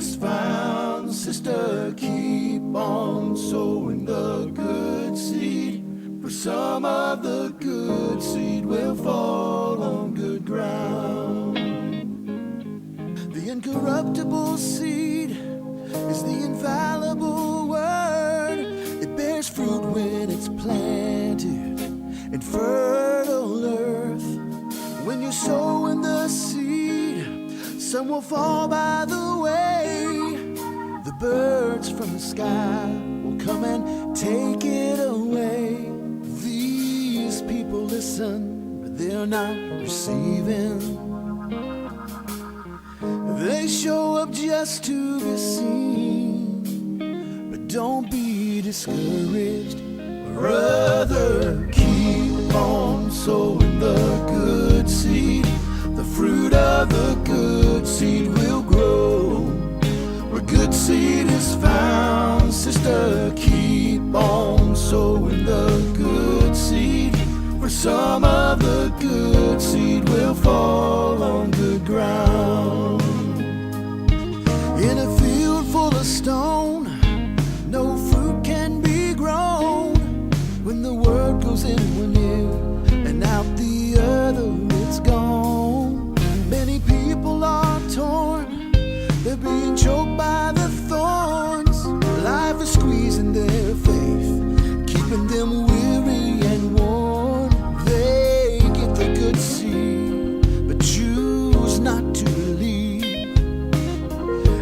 is found, sister, keep on sowing the good seed. For some of the good seed will fall on good ground. The incorruptible seed is the infallible word. It bears fruit when it's planted in fertile earth. When you sow in the seed, some will fall by the way. The birds from the sky will come and take it away. These people listen, but they're not receiving. They show up just to be seen. But don't be discouraged, brother. Keep on sowing the good seed. The fruit of the good seed will grow. Where good seed is found, sister, keep on sowing the good seed. For some of the good seed will fall on good ground. In a field full of stone, no fruit can be grown. When the word goes in one ear and out the other, it's gone. Many people are torn, they're being choked by the thorns. Life is squeezing their faith, keeping them weary and worn. They get the good seed, but choose not to believe.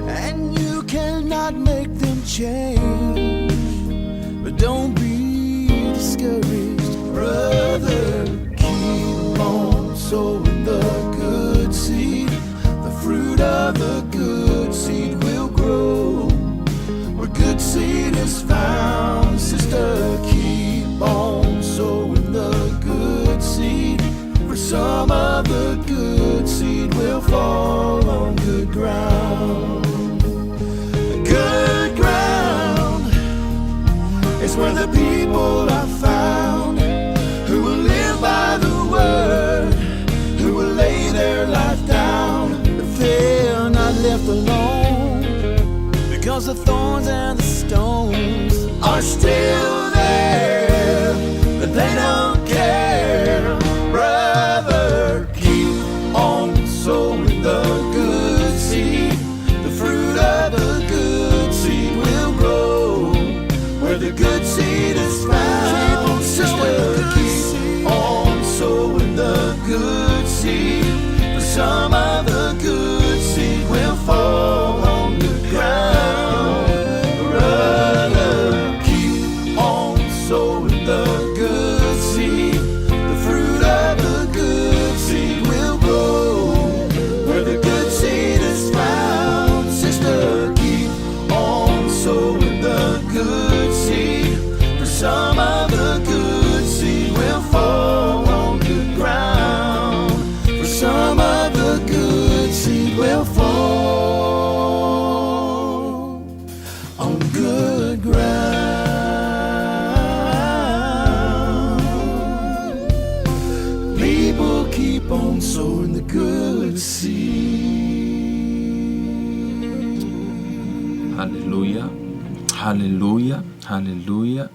And you cannot make them change. But don't be discouraged, brother. Keep on sowing the good seed. The fruit of the good seed will grow. Where good seed is found, sister, keep on sowing the good seed. For some of the good seed will fall on good ground. Good ground is where the people are found who will live by the word, who will lay their life down. But they're not left alone because the thorns and the stones are still there, but they don't care. Brother, keep on sowing the good seed. The fruit of the good seed will grow where the good seed is found. Sister, keep on sowing the good seed. For some of the good seed will fall on the ground. Brother, keep on sowing the good seed. The fruit of the good seed will grow where the good seed is found. Sister, keep on sowing the good seed. For some of the good seed will fall on good ground. For some of the good seed will fall on good ground. People keep on sowing the good seed. Haleluia, haleluia, haleluia,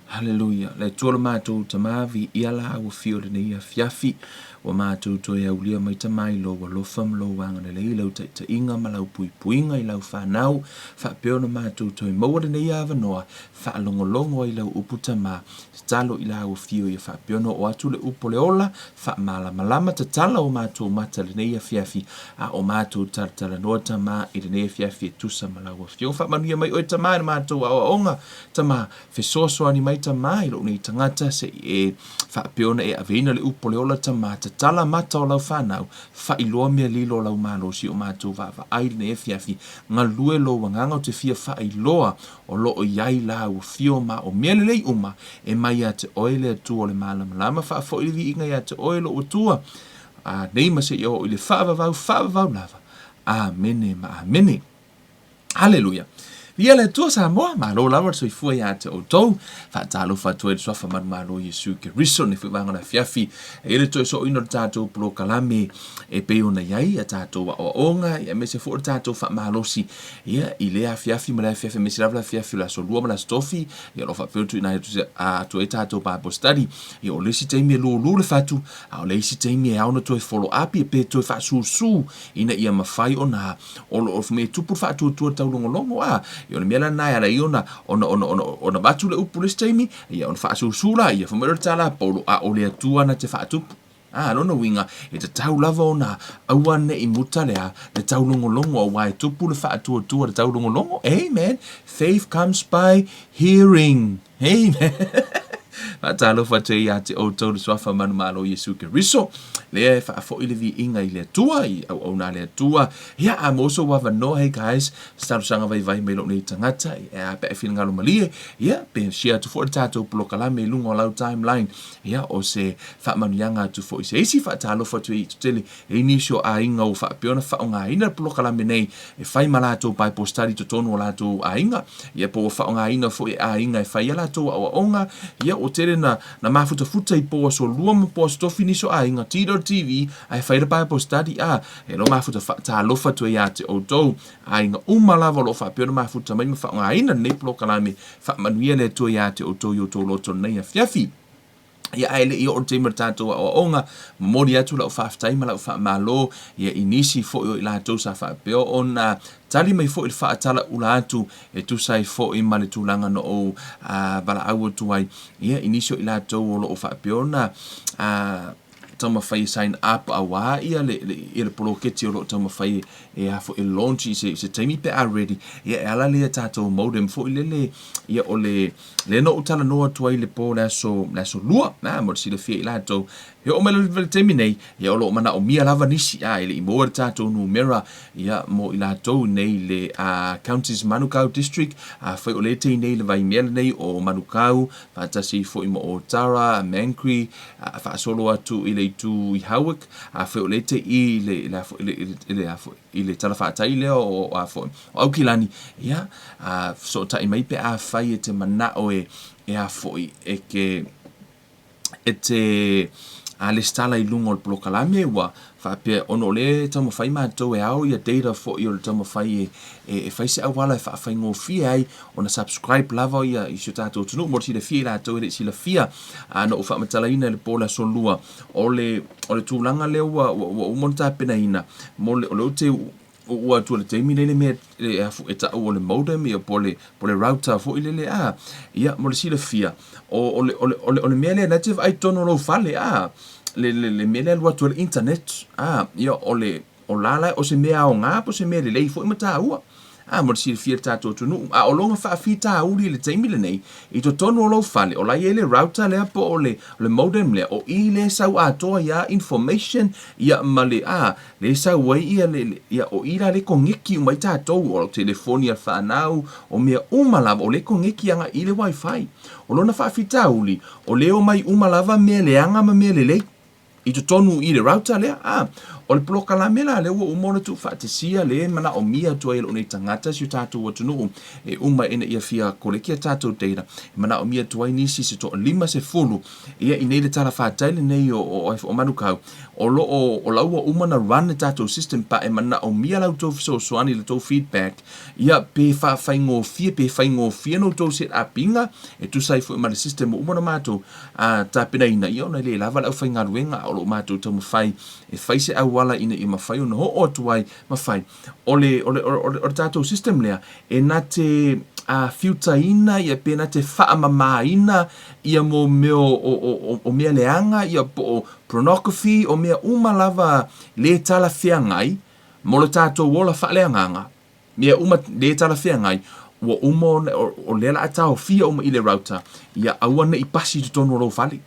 haleluia. Le Atua lo matou Tama, viia lau afio i lenei afiafi. Ua matou toe aulia mai Tama i lou alofa ma lou agalelei i lau taitaiga ma lau puipuiga i lau fanau, faapea ona matou toe maua lenei avanoa, faalogologo ai i lau upu Tama. Tatalo i lau afio ia faapea ona oo atu le upu o le ola, faamalamalama tatala o matou mata i lenei afiafi, a o matou talatalanoa Tama i lenei afiafi e tusa ma lau afioga. Faamanuia mai oe Tama i le matou aoaoga Tama, fesoasoani mai Tama i lou nei tagata se i e faapea ona e aveina le upu o le ola Tama, tatala mata o lau fanau, faailoa mea lilo o lau malosi o matou vaavaai i lenei afiafi, galue lou agaga ou te fia faailoa o lo o i ai lau afio ma o mea lelei uma e mai ia te oe le Atua o le malamalama, faafoi le viiga ia te oe lou Atua, a nei ma seia oo i le faavavau, faavavau lava. Amene ma amene. Haleluia. Viia le Atua Samoa, malo lava le soifua ia te outou. Faatalofa atu ai i le Suafa manumalo o Iesu Keriso i lenei foi vaega o le afiafi. E i ai le toe sooina o le tatou polokalame e pei ona i ai a tatou aoaoga, aemaise foi o le tatou faamalosi ia, i lea afiafi ma lea afiafi, aemaise lava le afiafi o le Aso Lua ma le Aso Tofi, ia, o lo o faapea ona tuuina atu ai tatou Bible study. Ia, o le isi taimi e lulu le fatu, a o le isi taimi e ao ona toe follow up ia pe toe faasusu ina ia mafai ona o lo o mea e tupu le faatuatua taulogologo a. Ia, o le mea la lena e ala ai ona ona ona ona ona avatu le upu i le isi taimi, ia ona faasusu laia, fai mai lea o le tala a Paulo, a o le Atua na te faatupu. A, lona uiga, e tatau lava ona aua ne i muta le a, le taulogologo aua e tupu le faatuatua i le taulogologo. Amen. Faith comes by hearing. Amen. Faatalofa atu ai ia te outou le Suafa manumalo o Iesu Keriso, lea e faafoi le viiga i le Atua, i auauna a le Atua. Ia, a maua sou avanoa, hey guys, se talosaga vaivai mai lou nei tagata, ia, pe a e finagalo malie, ia, pe share atu foi le tatou polokalame i luga o lau timeline, ia, o se faamanuiaga atu foi i se isi. Faatalofa atu ai i tele E i nisi o aiga ua faapea ona faaaogaina le polokalame nei e fai ma latou Bible study i totonu o latou aiga, ia po ua faaaogaina foi e aiga e fai ai a latou aoaoga. Ia ua tele na na mafutafuta i po aso lua ma po aso tofi nisi o aiga, TWTV, ae fai le Bible study a e lo mafuta. Faatalofa atu ai ia te outou aiga uma lava o lo o faapea ona mafuta mai ma faaaogaina lenei polokalame. Faamanuia le Atua ia te outou i outou loto i lenei afiafi. Ia, ae le i oo le taimi o le tatou aoaoga, momoli atu lau faafetai ma lau faamalo ia i nisi foi o i latou sa faapea ona tali mai foi i le faatalaula atu e tusa ai foi ma le tulaga na ou valaau atu ai ia i nisi o i latou o lo o faapea ona taumafai e sign up aua ia le, le, ia le poloketi o lo o taumafai e a foi e launch i se, i se taimi pe a ready. Ia e ala lea tatou modem foi lele ia o le lea na ou talanoa atu ai i le po le aso, le aso lua, a, mo le silafia i latou. E oo mai le taimi nei, ia o lo o manaomia lava nisi, a, e le i maua le tatou numera, ia, mo i latou nei le a, Counties Manukau District, afai o lea e tei nei le vaimea lenei o Manukau, faatasi foi ma Otara, Mangere, a, faasolo atu i le itu i Howick, afai o lea e tei i le, le, le, le, le, i le talafatai lea o, a foi, o Aukilani, ia, a, fesootai mai pe afai e te manao e, e a foi, e ke, e te a lesitala i luga o le polokalame, ua faapea, ona o lea e taumafai matou e ao ia data foi o le taumafai e, e, e fai se auala e faafaigofie ai ona subscribe lava ia i si o tatou atunuu. Mo le silafia i latou e le i silafia, a na ou faamatalaina i le po o le aso lua, o le, o le tulaga lea ua, ua, ua uma ona tapenaina, mo le, o lea ou te uua atu i le taimi lenei le mea e, e taua o le modem ia po o le, po o le router foi lele a. Ia, mo le silafia, o, o le, o le, o le, o le mea lea na te vaai i totonu o lou fale a, le, le, le mea lea e alu atu ai le internet a, ia, o le, o la la, o se mea aoga po o se mea lelei foi ma taua. A, mo le silafia e le tatou atunuu, a o lona faafitauli i le taimi lenei, i totonu o lou fale, o la e i ai le router lea po o le, o le modem lea, o i lea e sau atoa ai information, ia, ma le, a, lea e sau ai ia le, le, ia, o i la lea e koneki uma ai tatou, o lau telefoni a le fanau, o mea uma lava, o lea e koneki agai i le wifi. O lona faafitauli, o lea e omai uma lava mea leaga ma mea lelei. I totonu i le router lea, a, o le polokalame la lea ua uma ona tuufaatasia lea e manaomia atu ai e lou nei tagata si o tatou atunuu e uma ina ia fia koleki a tatou data, e manaomia atu ai nisi se toa-50 ia i nei le talafatai lenei o, o, o Manukau, o lo o, o la ua uma ona run le tatou system pa e manaomia la outou fesoasoani, la outou feedback, ia pe faafaigofie, pe faigofie ona outou set up ina e tusa ai foi ma le system ua uma ona matou a tapenaina, ia ona e le lava le aufaigaluega, a o lo o matou taumafai e fai se auala ina ia mafai ona oo atu ai ma fai. O le, o le, o le, o le tatou system lea, e na te a, fiutaina ia pe na te faamamaina ia mo mea o, o, o, o mea leaga ia po o pornography, o mea uma lava le talafeagai mo le tatou ola faaleagaga. Mea uma le talafeagai, ua uma ona, o lea la a taofia uma i le router, ia aua ne i pasi i totonu o lou fale.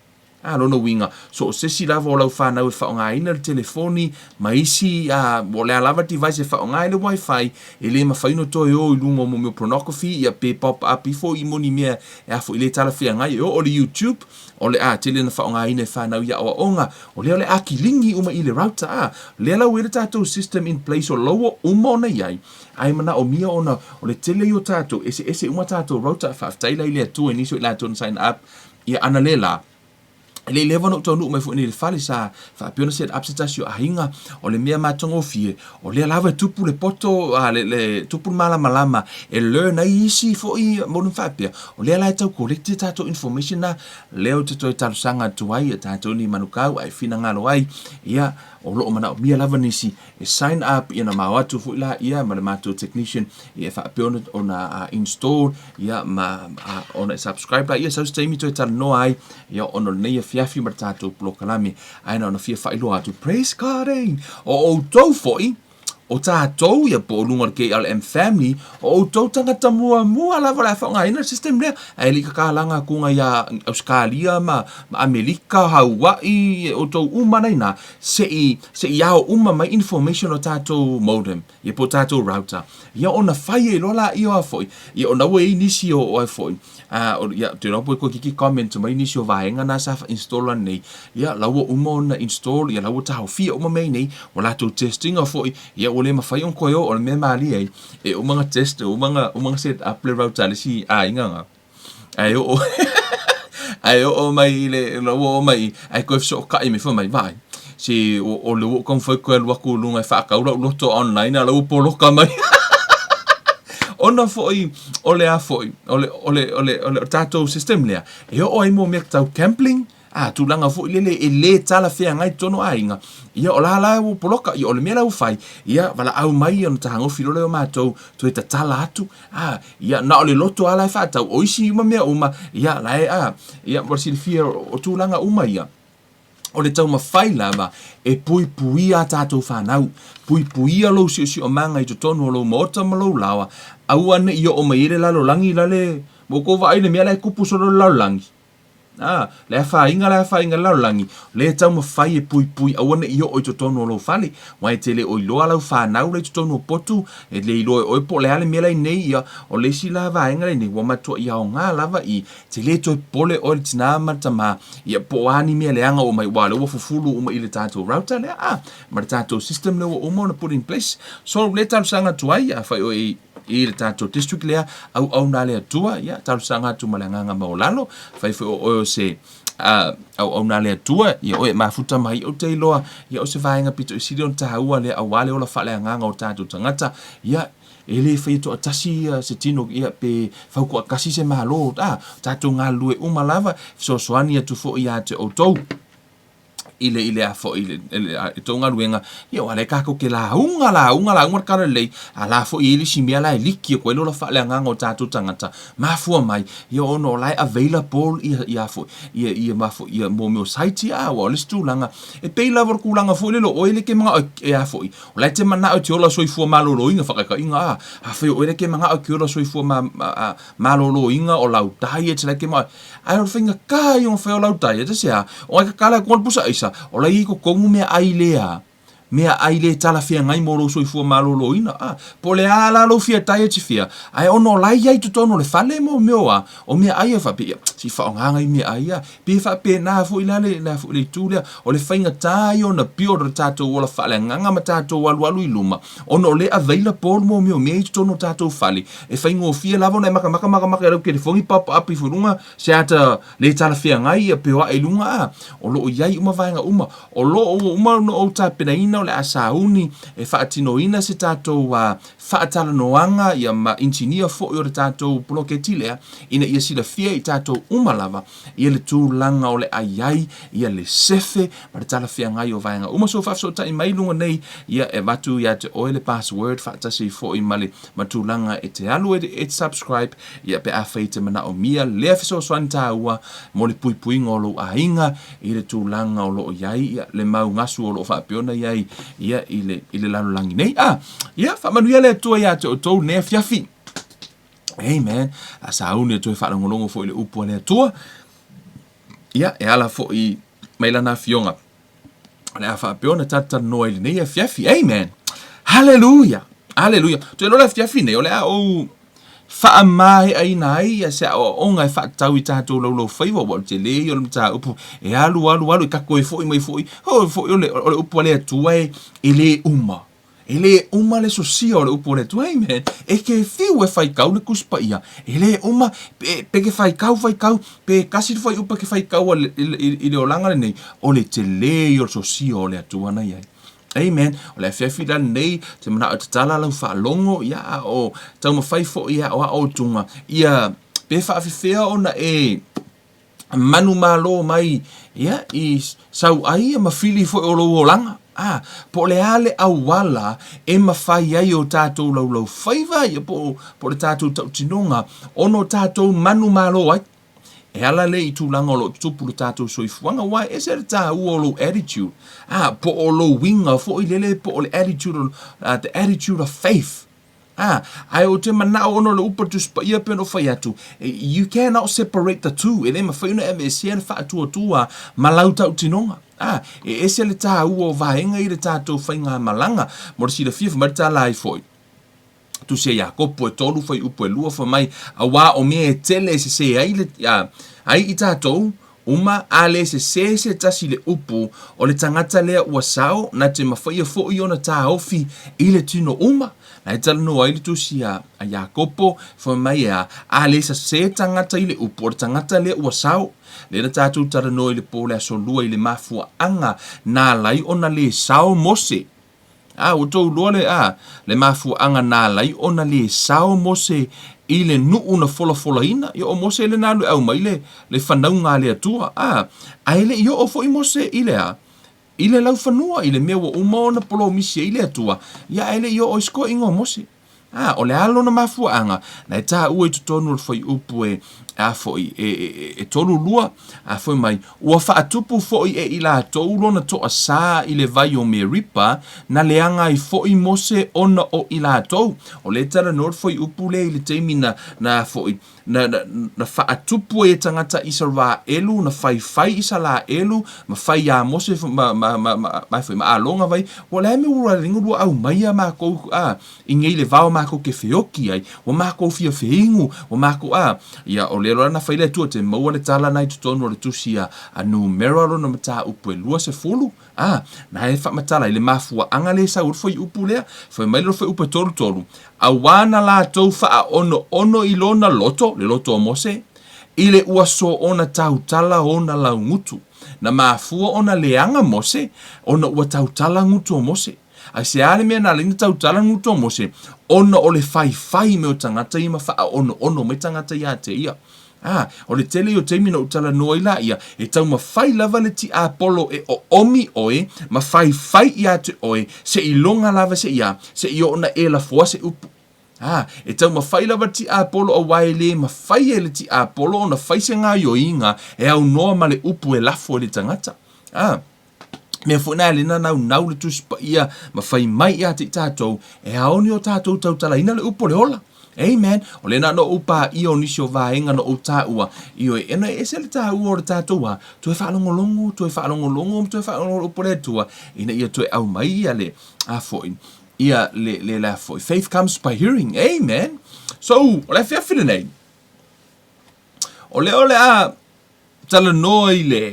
A, lona uiga, so o se isi lava o lau fanau e faaaogaina le telefoni ma isi, a, o le a lava device e faaaoga ai le Wi-Fi, e le mafai ona toe o i luga o mo mea o pornography, ia pe pop up ifo i mo ni mea e a foi le talafeagai, e oo i le YouTube, o le a tele ona faaaogaina e fanau i aoaoga, o lea o le a kiligi uma i le router, a, lea la ua i ai le tatou system in place o la ua uma ona i ai, ae manaomia ona o le tele ia o tatou, eseese uma tatou router, faafetai la i le Atua i nisi o i latou na sign up, Ia ana le la, e le i leva ona ou taunuu mai foi nei i le fale, sa faapea ona set up se tasi o aiga, o le mea matagofie, o lea lava e tupu le poto, a, le, le, tupu le malamalama e learn ai isi foi moni faapea, o lea la e tau collect ia tatou information na, lea ou te toe talosaga atu ai ia tatou ni manukau ae finagalo ai, ia, o lo o manaomia lava nisi e sign up ia na mao atu foi la ia ma le matou technician ia e faapea ona ona install ia ma ona e subscribe la ia sau se taimi toe talanoa ai ia ona o lenei afiafi ma le tatou polokalame ae na ona fia faailoa atu praise God eh o outou foi o tatou ia po o luga o le KLM family o outou tagata muamua lava o le a faaaogaina le system lea ae le i kakalaga atu iā Ausetalia ma Amerika Haua'i outou uma la ina se i se i ao uma mai information o tatou modem ia po o tatou router ia ona fai ai loa laia o a foi ia ona ua i ai nisi o o a foi a o ia ou te iloa po o toeitiiti comment mai nisi o vaega na sa install nei ia la ua uma ona install ia la ua taofia uma mea nei ua latou test ina foi ia ua le mafai ona toe o o le mea malie ai e uma ona test uma ona uma ona set up le router a le isi aiga na ae oo ae oo mai i le ua oo mai i ae toe fesootai mai fai mai vaai se o, o le ua ou taumafai toe alu atu i luga e faatau lau loto online a la ua poloka mai ona foi o le a foi o le o le o le o le tatou system lea e oo ai mo mea tau gambling a tulaga foi lele e le talafeagai totonu o aiga, ia o la la ua poloka, ia o le mea la ua fai, ia valaau mai ona tagofi loa lea o matou toe tatala atu, a, ia na o le loto lava la e faatau, o isi uma mea uma, ia la e, a, ia mo le silafia o tulaga uma ia, o le taumafai lava e puipuia a tatou fanau, puipuia lou siosiomaga i totonu o lou maota ma lou laoa, aua ne i oo mai ai le lalolagi la le, ua outou vaai i le mea la e tupu solo i le lalolagi. Ā, le afaina, le afaina i le lalolagi, o lea e taumafai e puipui aua ne i oo i totonu o lou fale, aua e te le o iloa lau fanau la i totonu o potu, e le iloa e oe po o le a le mea la i nei, ia, o le isi la vaega lenei, ua matuai aoga lava i, te le toe popole oe le tinā ma le tamā, ia, po o a ni mea leaga ua mai, aua o lea ua fufulu uma i le tatou router lea, ā, ma le tatou system lea ua uma ona put in place. So, o lea e talosaga atu ai, afai oe i. i le tatou district lea, auauna a le Atua, ia, talosaga atu ma le agaga maualalo, fai foi o oe o se uh, auauna a le Atua, ia oe e mafuta mai, ou te iloa, ia o se vaega pito i sili ona taua lea aua le ola faaleagaga o tatou tagata, ia, e le faia toatasi ia se tino, ia, pe fau toatasi se Malo, a, tatou galulue uma lava, fesoasoani atu foi ia te outou. I le, i le a foi, i le, i le, i tou galuega, ia aua o lea tatou te lauga, lauga, lauga le tala lelei, a la foi e i ai le isi mea la e liki atu ai le ola faaleagaga o tatou tagata, mafua mai, ia ona o la e available ia, ia foi, ia, ia ma foi, ia mo mea o site ia, aua o le isi tulaga, e pei lava o le tulaga foi lele o oe lea e te manao e, e a foi, o la e te manao e te ola soifua maloloina, faataitaiga, a, afai o oe lea e te manao e te ola soifua ma, ma, maloloina o lau diet la e te manao, Ae o le faigata ia ona fai o lau diet, aisea? O ai ka kala e kona pusa aisa, o la i totonu mea ai lea, mea ai le talafeagai mo lou soifua maloloina. A, po o le a la lou fia diet fia, ae ona o la e i ai totonu o le fale mo mea o a, o mea ai e faapea, ia, se i faaaoga nai mea ai ia. Pe faapena foi la le, le, le itu lea, o le faigata ia ona build o le tatou ola faaleagaga ma tatou alualu i luma, ona o lea e available mo mea o mea i totonu o tatou fale, E faigofie lava ona e makamaka makamaka i lau telefoni pop up ifo i luga se ata le talafeagai ia peoae i luga a o lo o i ai uma vaega uma. O lo o ua uma ona ou tapenaina o le a sauni e faatinoina se tatou faatalanoaga ia ma inisinia foi o le tatou poloketi lea ina ia silafia e i tatou uma lava ia le tulaga o le a i ai ia le sefe ma le talafeagai o vaega uma. So faafesootai mai i luga nei ia e avatu ia te oe le password faatasi foi ma le ma tulaga e te alu e te subscribe ia pe afai e te manaomia lea fesoasoani taua mo le puipuiga o lou aiga i le tulaga o lo o i ai ia le mau gasu o lo o faapea ona i ai ia i le i le lalolagi nei. A ia faamanuia le Atua ia te outou i lenei afiafi. Amen. A sauni e toe faalogologo foi i le upu a le Atua. Ia, e ala foi mai lana afioga, o le a faapea ona talatalanoa i lenei afiafi. Amen. Haleluia. Haleluia. Toe loa le afiafi nei, o le a ou faamaeaina ai ia se aoaoga e faatatau i tatou laulaufaiva, ua o le tele ia o le mataupu e alu alu alu, e tatou e foi mai foi, o foi o le, o le upu a le Atua e, e le uma. E le uma le sosia o le upu o le Atua. Amen. E ke fiu e faitau le Tusi Paia. E le uma, pe, pe ke faitau, faitau, pe kasi le fuaiupu e ke faitau i, i, i le olaga lenei, o le tele ia o le sosia o le Atua na i ai. Amen. O le afiafi la lenei, te manao e tatala lau faalogo, ia, a o taumafai foi e aoao outuga, ia, pe faafefea ona e manumalo mai ia i sauai ma fili foi o lou olaga. A, po o le a le auala e mafai ai o tatou laulaufaiva ia po, po o le tatou tautinoga ona o tatou manumalo ai. E ala lea i tulaga o lo o tutupu le tatou soifuaga, aua e ese le taua o lou attitude, a, po o lou uiga foi lele, po o le attitude, the attitude of faith. A, ae ou te manao ona o le upu a le Tusi Paia pei ona ou fai atu, you cannot separate the two, e le mafai ona aveesea le faatuatua ma lau tautinoga. A, e ese le taua o vaega i le tatou faigamalaga. Mo le silafia, fai mai le tala ai foi, Tusi a Iakopo e 3 fuaiupu e 2, fai mai, Auā o mea e tele e sesē ai le, a, ai i tatou, uma, a le sesē se tasi le upu, o le tagata lea ua sao, na te mafaia foi ona taofi i le tino uma. Na e talanoa ai le tusi a, a Iakopo, fai mai e a, a le sasē tagata i le upu, o le tagata lea ua sao. Lea na tatou talanoa i le po o le aso lua i le mafuaaga na ala ai ona le sao Mose. A, ua tou iloa le, a, le mafuaaga na ala ai ona le sao Mose i le nuu na folafolaina. Ia, o Mose lea na alu e aumai le, le fanauga a le Atua. A, ae le i oo foi Mose i le a? I le laufanua, i le mea ua uma ona polomisi ai le Atua, ia ae le i oo i se toeaiga o Mose. Ā, o le a lona mafuaaga, na e taua i totonu o le fuaiupu e, a foi, e, e, e, e 32, a foi mai, ua faatupu foi e i latou lona toasā i le vai o Meripa, na leaga ai foi Mose ona o i latou. O lea e talanoa le fuaiupu lea i le taimi na, na foi, na, na, na faatupu ai e tagata Isaraelu, na faifai Isaraelu, ma fai iā Mose ma, ma, ma, ma, ma, foi, ma Alona vai, ua le a me ua lenga lua au mai a mākou, a, i nei le vao mākou ke feoki ai, ua mākou fia feinu, ua mākou, a, ia, o le loa na fai le Atua te maua le tala na i totonu o le tusi a, a Numera lona mataupu e 20, A, na e faamatala i le mafuaaga le sau o le fuaiupu lea, fai mai le fuaiupu e 33, Auā na latou faaonoono i lona loto, le loto o Mose, i le ua soona tautala ona laugutu. Na mafua ona leaga Mose, ona ua tautala gutu o Mose. Aisea le mea na ala ai ona tautala gutu o Mose? Ona o le faifai mai o tagata ia ma faaonoono mai tagata ia te ia. Ā, o le tele ia o taimi na ou talanoa ai laia, e taumafai lava le tiapolo e oomi oe ma faifai ia te oe seiloga lava seia, seia oo na e lafoa se upu. Ā, e taumafai lava le tiapolo auā e le mafai e le tiapolo ona fai se gaoioiga e aunoa ma le upu e lafo e le tagata. Ā. Mea foi na e lena naunau le Tusi Paia ma fai mai ia te i tatou, e ao ni o tatou tautalaina le upu o le ola. Amen. O lena no ou pāʻia o nisi o vaega no ou tāua, ioe, e ona e ese le tāua o le tātou a, toe faalogologo, toe faalogologo, ma toe faalogologo le upu o le Atua, ina ia toe aumai ia le, a foi, ia le, le, le a foi, faith comes by hearing. Amen. So, o le afiafi lenei, o lea o le a talanoa i le,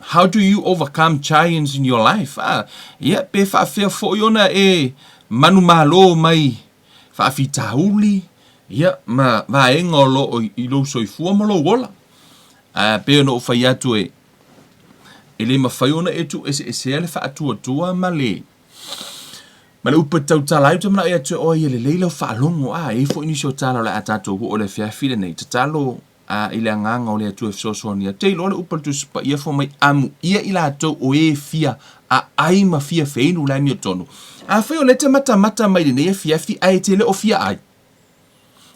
How do you overcome giants in your life? Ah, ia, pe faafefea foi ona e manumalo mai faafitauli, ia, ma vaega o lo o i lou soifua ma lou ola. Ah, pei ona ou fai atu e, e le mafai ona e tuueseesea le faatuatua ma le, Ma le upu e tautala ai, ou te manao ia te oe ia lelei lau faalogo, a, e i ai foi nisi o tala o le a tatou oo i le afiafi lenei, tatalo a, i le agaga o le Atua e fesoasoani atu. Te iloa le upu a le Tusi Paia fai mai, Amuia i latou o e fia aai ma fia feinu le amiotonu. Afai o lea e te matamata mai i lenei afiafi ae e te le o fia ai.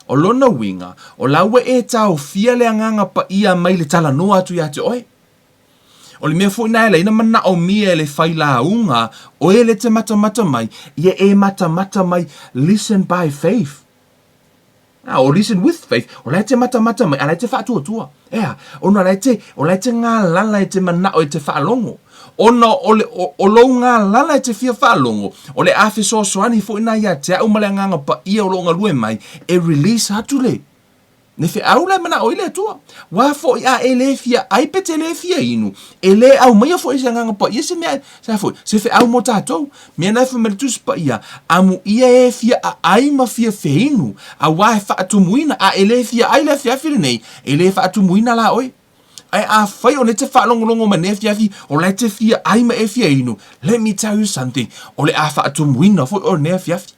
O lona uiga, o la ua e taofia le Agaga Paia mai le talanoa atu ia te oe. O le mea foi na e ala ai na manaomia e le failauga oe le te matamata mai, ia e matamata mai, listen by faith. Ah, or listen with faith, o la e te matamata mai, a la e te faatuatua. Ea, ona o la e te, o la e te galala e te manao e te faalogo. Ona o le, o, o lou galala e te fia faalogo, o le a fesoasoani foi na ia te au ma le Agaga Paia o loo galue mai, e release atu le, le feau la e manao ai le Atua. Ua foi a e le fia ai pe te le fia inu, e le aumaia foi e se Agaga Paia se mea, se a foi, se feau mo tatou. Mea na e fai mai le Tusi Paia, Amuia e fia aai ma fia feinu, auā e faatumuina, a e le fia ai le afiafi lenei, e le faatumuina la oe. Ae afai o lea e te faalogologo mai nei afiafi, o la e te fia ai ma e fia inu, let me tell you something, o le a faatumuina foi oe lenei afiafi.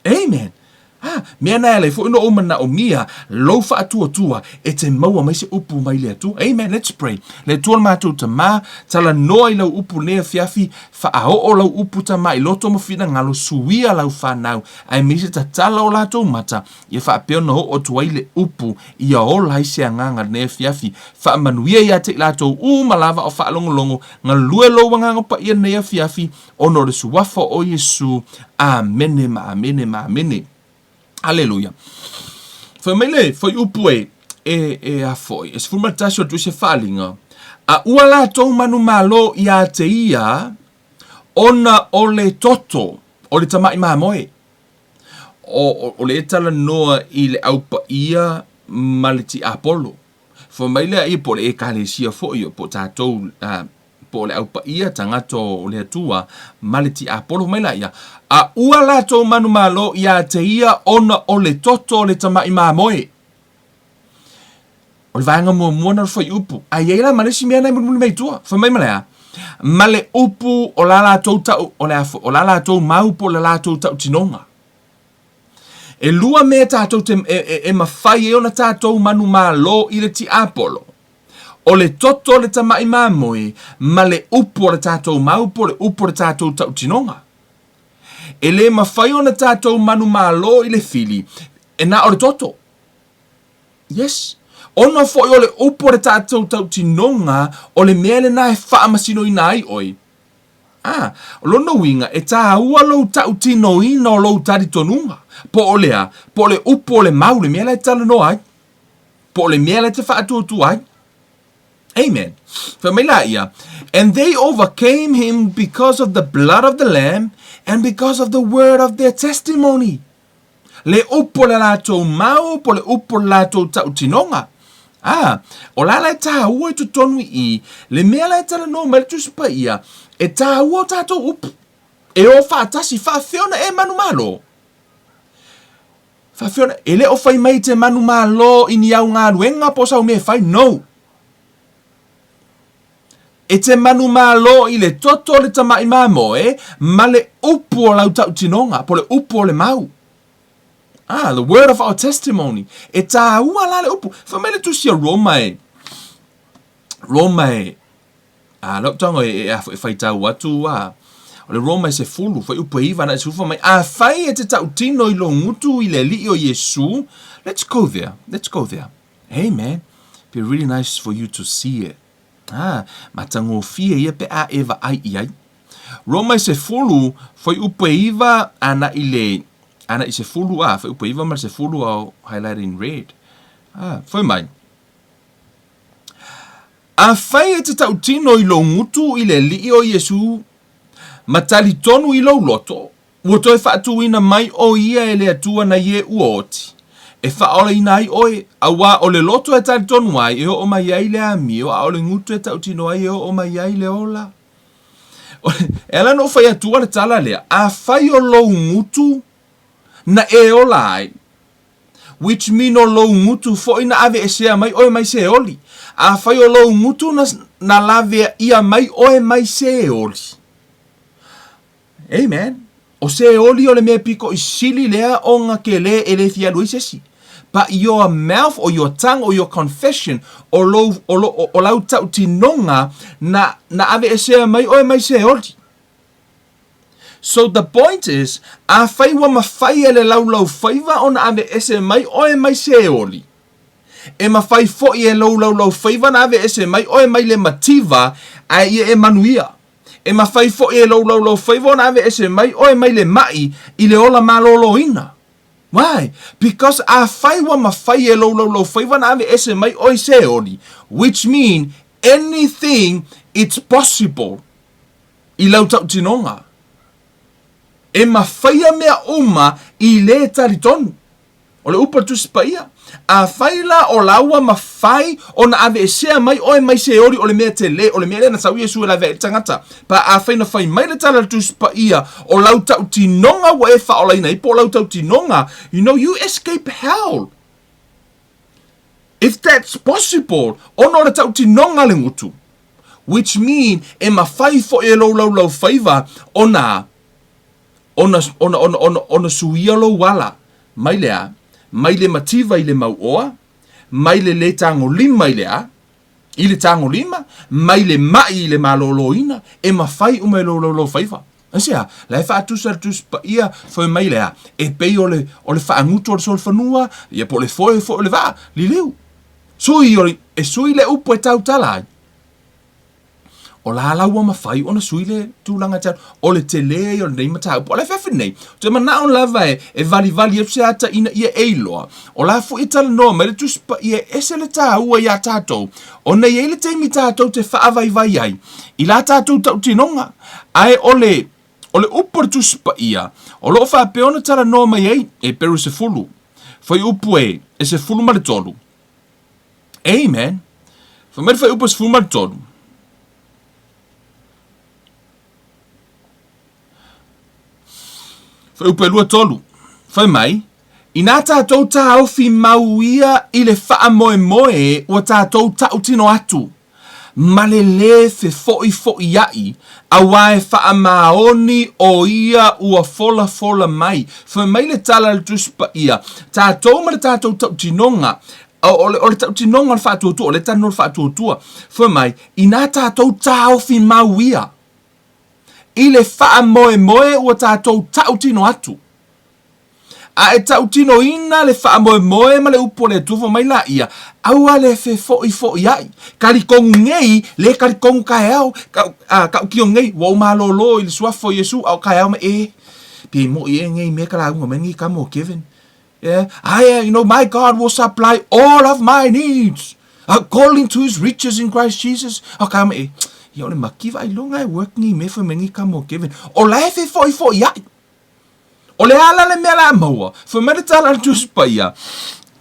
Amen. Ha, mea na e ala ai foi ona ou manaomia lou faatuatua e te maua mai se upu mai le Atua. Amen. Let's pray. Le Atua le matou Tamā, talanoa i lau upu nei afiafi, faaoo lau upu Tamā i loto ma finagalo, suia lau fanau, aemaise tatala o latou mata, ia faapea ona oo atu ai le upu, ia ola ai se agaga lenei afiafi. Faamanuia ia te i latou uma lava o faalogologo, galue lou Agaga Paia lenei afiafi, ona o le suafa o Iesu. Amene ma amene ma amene. Aleluia. Fai mai le fuaiupu e, e, e a foi, e 11 o le Tusi Faaaliga, a ua latou manumalo ia te ia ona o le toto o le tamaʻi mamoe. O, o, o le e talanoa i le Au Paia ma le Tiapolo. Fai mai lea ia po o le Ekalesia foi, po o tatou, uh, po o le Au Paia, tagata o le Atua, ma le Tiapolo mai laia, a ua latou manumalo ia te ia ona o le toto o le tamaʻi mamoe. O le vaega muamua na o le fuaiupu. A i ai la ma le isi mea na e mulimuli mai i tua. Fai mai ma le a? Ma le upu o la latou tau, o le a o la latou mau po o le latou tautinoga. E lua mea tatou te, e, e, e mafai ai ona tatou manumalo i le tiapolo. O le toto o le tamaʻi mamoe ma le upu o le tatou mau po o le upu o le tatou tautinoga. E le mafai ona tatou manumalo i le fili, e na o le toto. Yes. Ona foi o le upu o le tatou tautinoga, o le mea lena e faamasinoina ai oe. Ah, o lona uiga, e tāua lou tautinoina o lou talitonuga, po o le a, po o le upu o le mau, le mea la e talanoa ai. Po o le mea la e te faatuatua ai. Amen. Fai mai la ia, And they overcame him because of the blood of the Lamb and because of the word of their testimony. Le upu o le latou mau, po o le upu o le latou tautinoga. Ah, o la la e tāua i totonu i i, le mea la e talanoa mai le Tusi Paia, e tāua o tātou upu. E o faatasi, faafefea ona e manumalo? Faafefea ona, e le o fai mai te manumalo i ni au galuega po o sau mea e fai, no. E te manumalo i le toto o le tamaʻi mamoe ma le upu o lau tautinoga, po o le upu o le mau. Ah, the word of our testimony. E tāua la le upu. Fai mai le tusi a Roma e. Roma e. Ah, lau tago e, e, e faitau atu a. O le Roma e sefulu, fuaiupu e iva na e sefulu fai mai, afai e te tautino i lou gutu i le Alii o Iesu, let's go there, let's go there. Hey man, be really nice for you to see it. Ah, matagofie ia pe a e vaai i ai. Roma e sefulu, fuaiupu e iva ana i le, ana i sefulu, ah, fuaiupu e iva ma le sefulu, I'll highlight in red. Ah, fai mai. Afai e te tautino i lou gutu i le Alii o Iesu, ma talitonu i lou loto, ua toe faatuina mai ʻo ia e le Atua nai e ua oti, e faaolaina ai ʻoe, auā o le loto e talitonu ai e oo mai ai le amio, a o le gutu e tautino ai e oo mai ai le ola. E ala ona ou fai atua le tala lea, afai o lou gutu na e ola ai, which mean o lou gutu foi na aveesea mai oe mai Seoli. Afai o lou gutu na, na lavea ʻia mai oe mai Seoli. Amen. O Seoli o le mea pikoʻi sili lea o nga kele e le fia alu ai se isi. But your mouth or your tongue or your confession o lou, o, lo, o, o lau tautinoga na, na aveesea mai oe mai Seoli. So the point is, afai ua mafai e le laulaufaiva ona aveese mai oe mai Seoli, e mafai foi e lou laulaufaiva ona aveese mai oe mai le mativa ae ia e manuia. E mafai foi e lou laulaufaiva ona aveese mai oe mai le maʻi i le ola malōlōina. Why? Because afai ua mafai e lou laulaufaiva na aveese mai oe i Seoli, which mean anything it's possible i lau tautinoga. E mafaia mea uma i le talitonu. O le upu a le Tusi Paia, Afai la o la ua mafai ona aveesea mai oe mai Seoli o le mea tele, o le mea lea na sau Iesu e laveai i le tagata, pa afai na fai mai le tala a le Tusi Paia, o lau tautinoga ua e faaolaina ai, po o lau tautinoga, you know, you escape hell. If that's possible, ona o le tautinoga le gutu. Which mean, e mafai foi e lou laulaufaiva ona ona, ona, ona, ona, ona suia lou ala, mai le a? Mai le mativa i le mauoa, mai le lē tagolima i le a? I le tagolima, mai le maʻi i le malōlōina, e mafai uma e lou laulaufaiva. Aisea? La e faatusa le Tusi Paia, fai mai le a? E pei o le, o le faagutu o le solofanua, ia po o le foe foi o le vaa, liliu. Sui o le, e sui le upu e tautala ai. O la la ua mafai ona sui le tulaga te alu. O le tele ia o lenei mataupu. O le afiafi nei, ou te manao lava e, e valivali atu se ata ina ia e iloa. O la foi e talanoa mai le Tusi Paia e ese le tāua iā tātou, ona e i ai le taimi tātou te faavaivai ai i la tātou tautinoga. Ae o le, o le upu a le Tusi Paia, o lo o faapea ona talanoa mai ai, Heperu 10, fuaiupu e, e 13. Amen. Fai mai le fuaiupu 13. Fuaiupu e 23. Fai mai, inā tātou tāofi mau ia i le faamoemoe ua tātou tautino atu, ma le lē fefoʻifoʻiaʻi, auā e faamaoni ʻo ia ua folafola mai. Fai mai le tala a le Tusi Paia, tātou ma le tātou tautinoga, o le, o le tautinoga o le faatuatua, o le tano o le faatuatua. Fai mai, inā tātou tāofi mau ia, i le faamoemoe ua tātou tautino atu. A e tautinoina le faamoemoe ma le upu o le Atua, fai mai laia, aua le fefoʻifoʻiaʻi. Kalikonu nei, le kalikonu kaeao, kau, a, kaukio nei, ua ou malōlō i le suafa o Iesu, a o kaeao mai, e, pe moʻi e nei mea ka lauga mai nei kamo o Kevin. Yeah, I, you know, my God will supply all of my needs according to his riches in Christ Jesus. O ka mai, ia o le maki vaailoga e work nei mea fai mai nei kamo o Kevin. O la e fefoʻifoʻiaʻi. O le a la le mea la maua? Fai mai le tala a le Tusi Paia,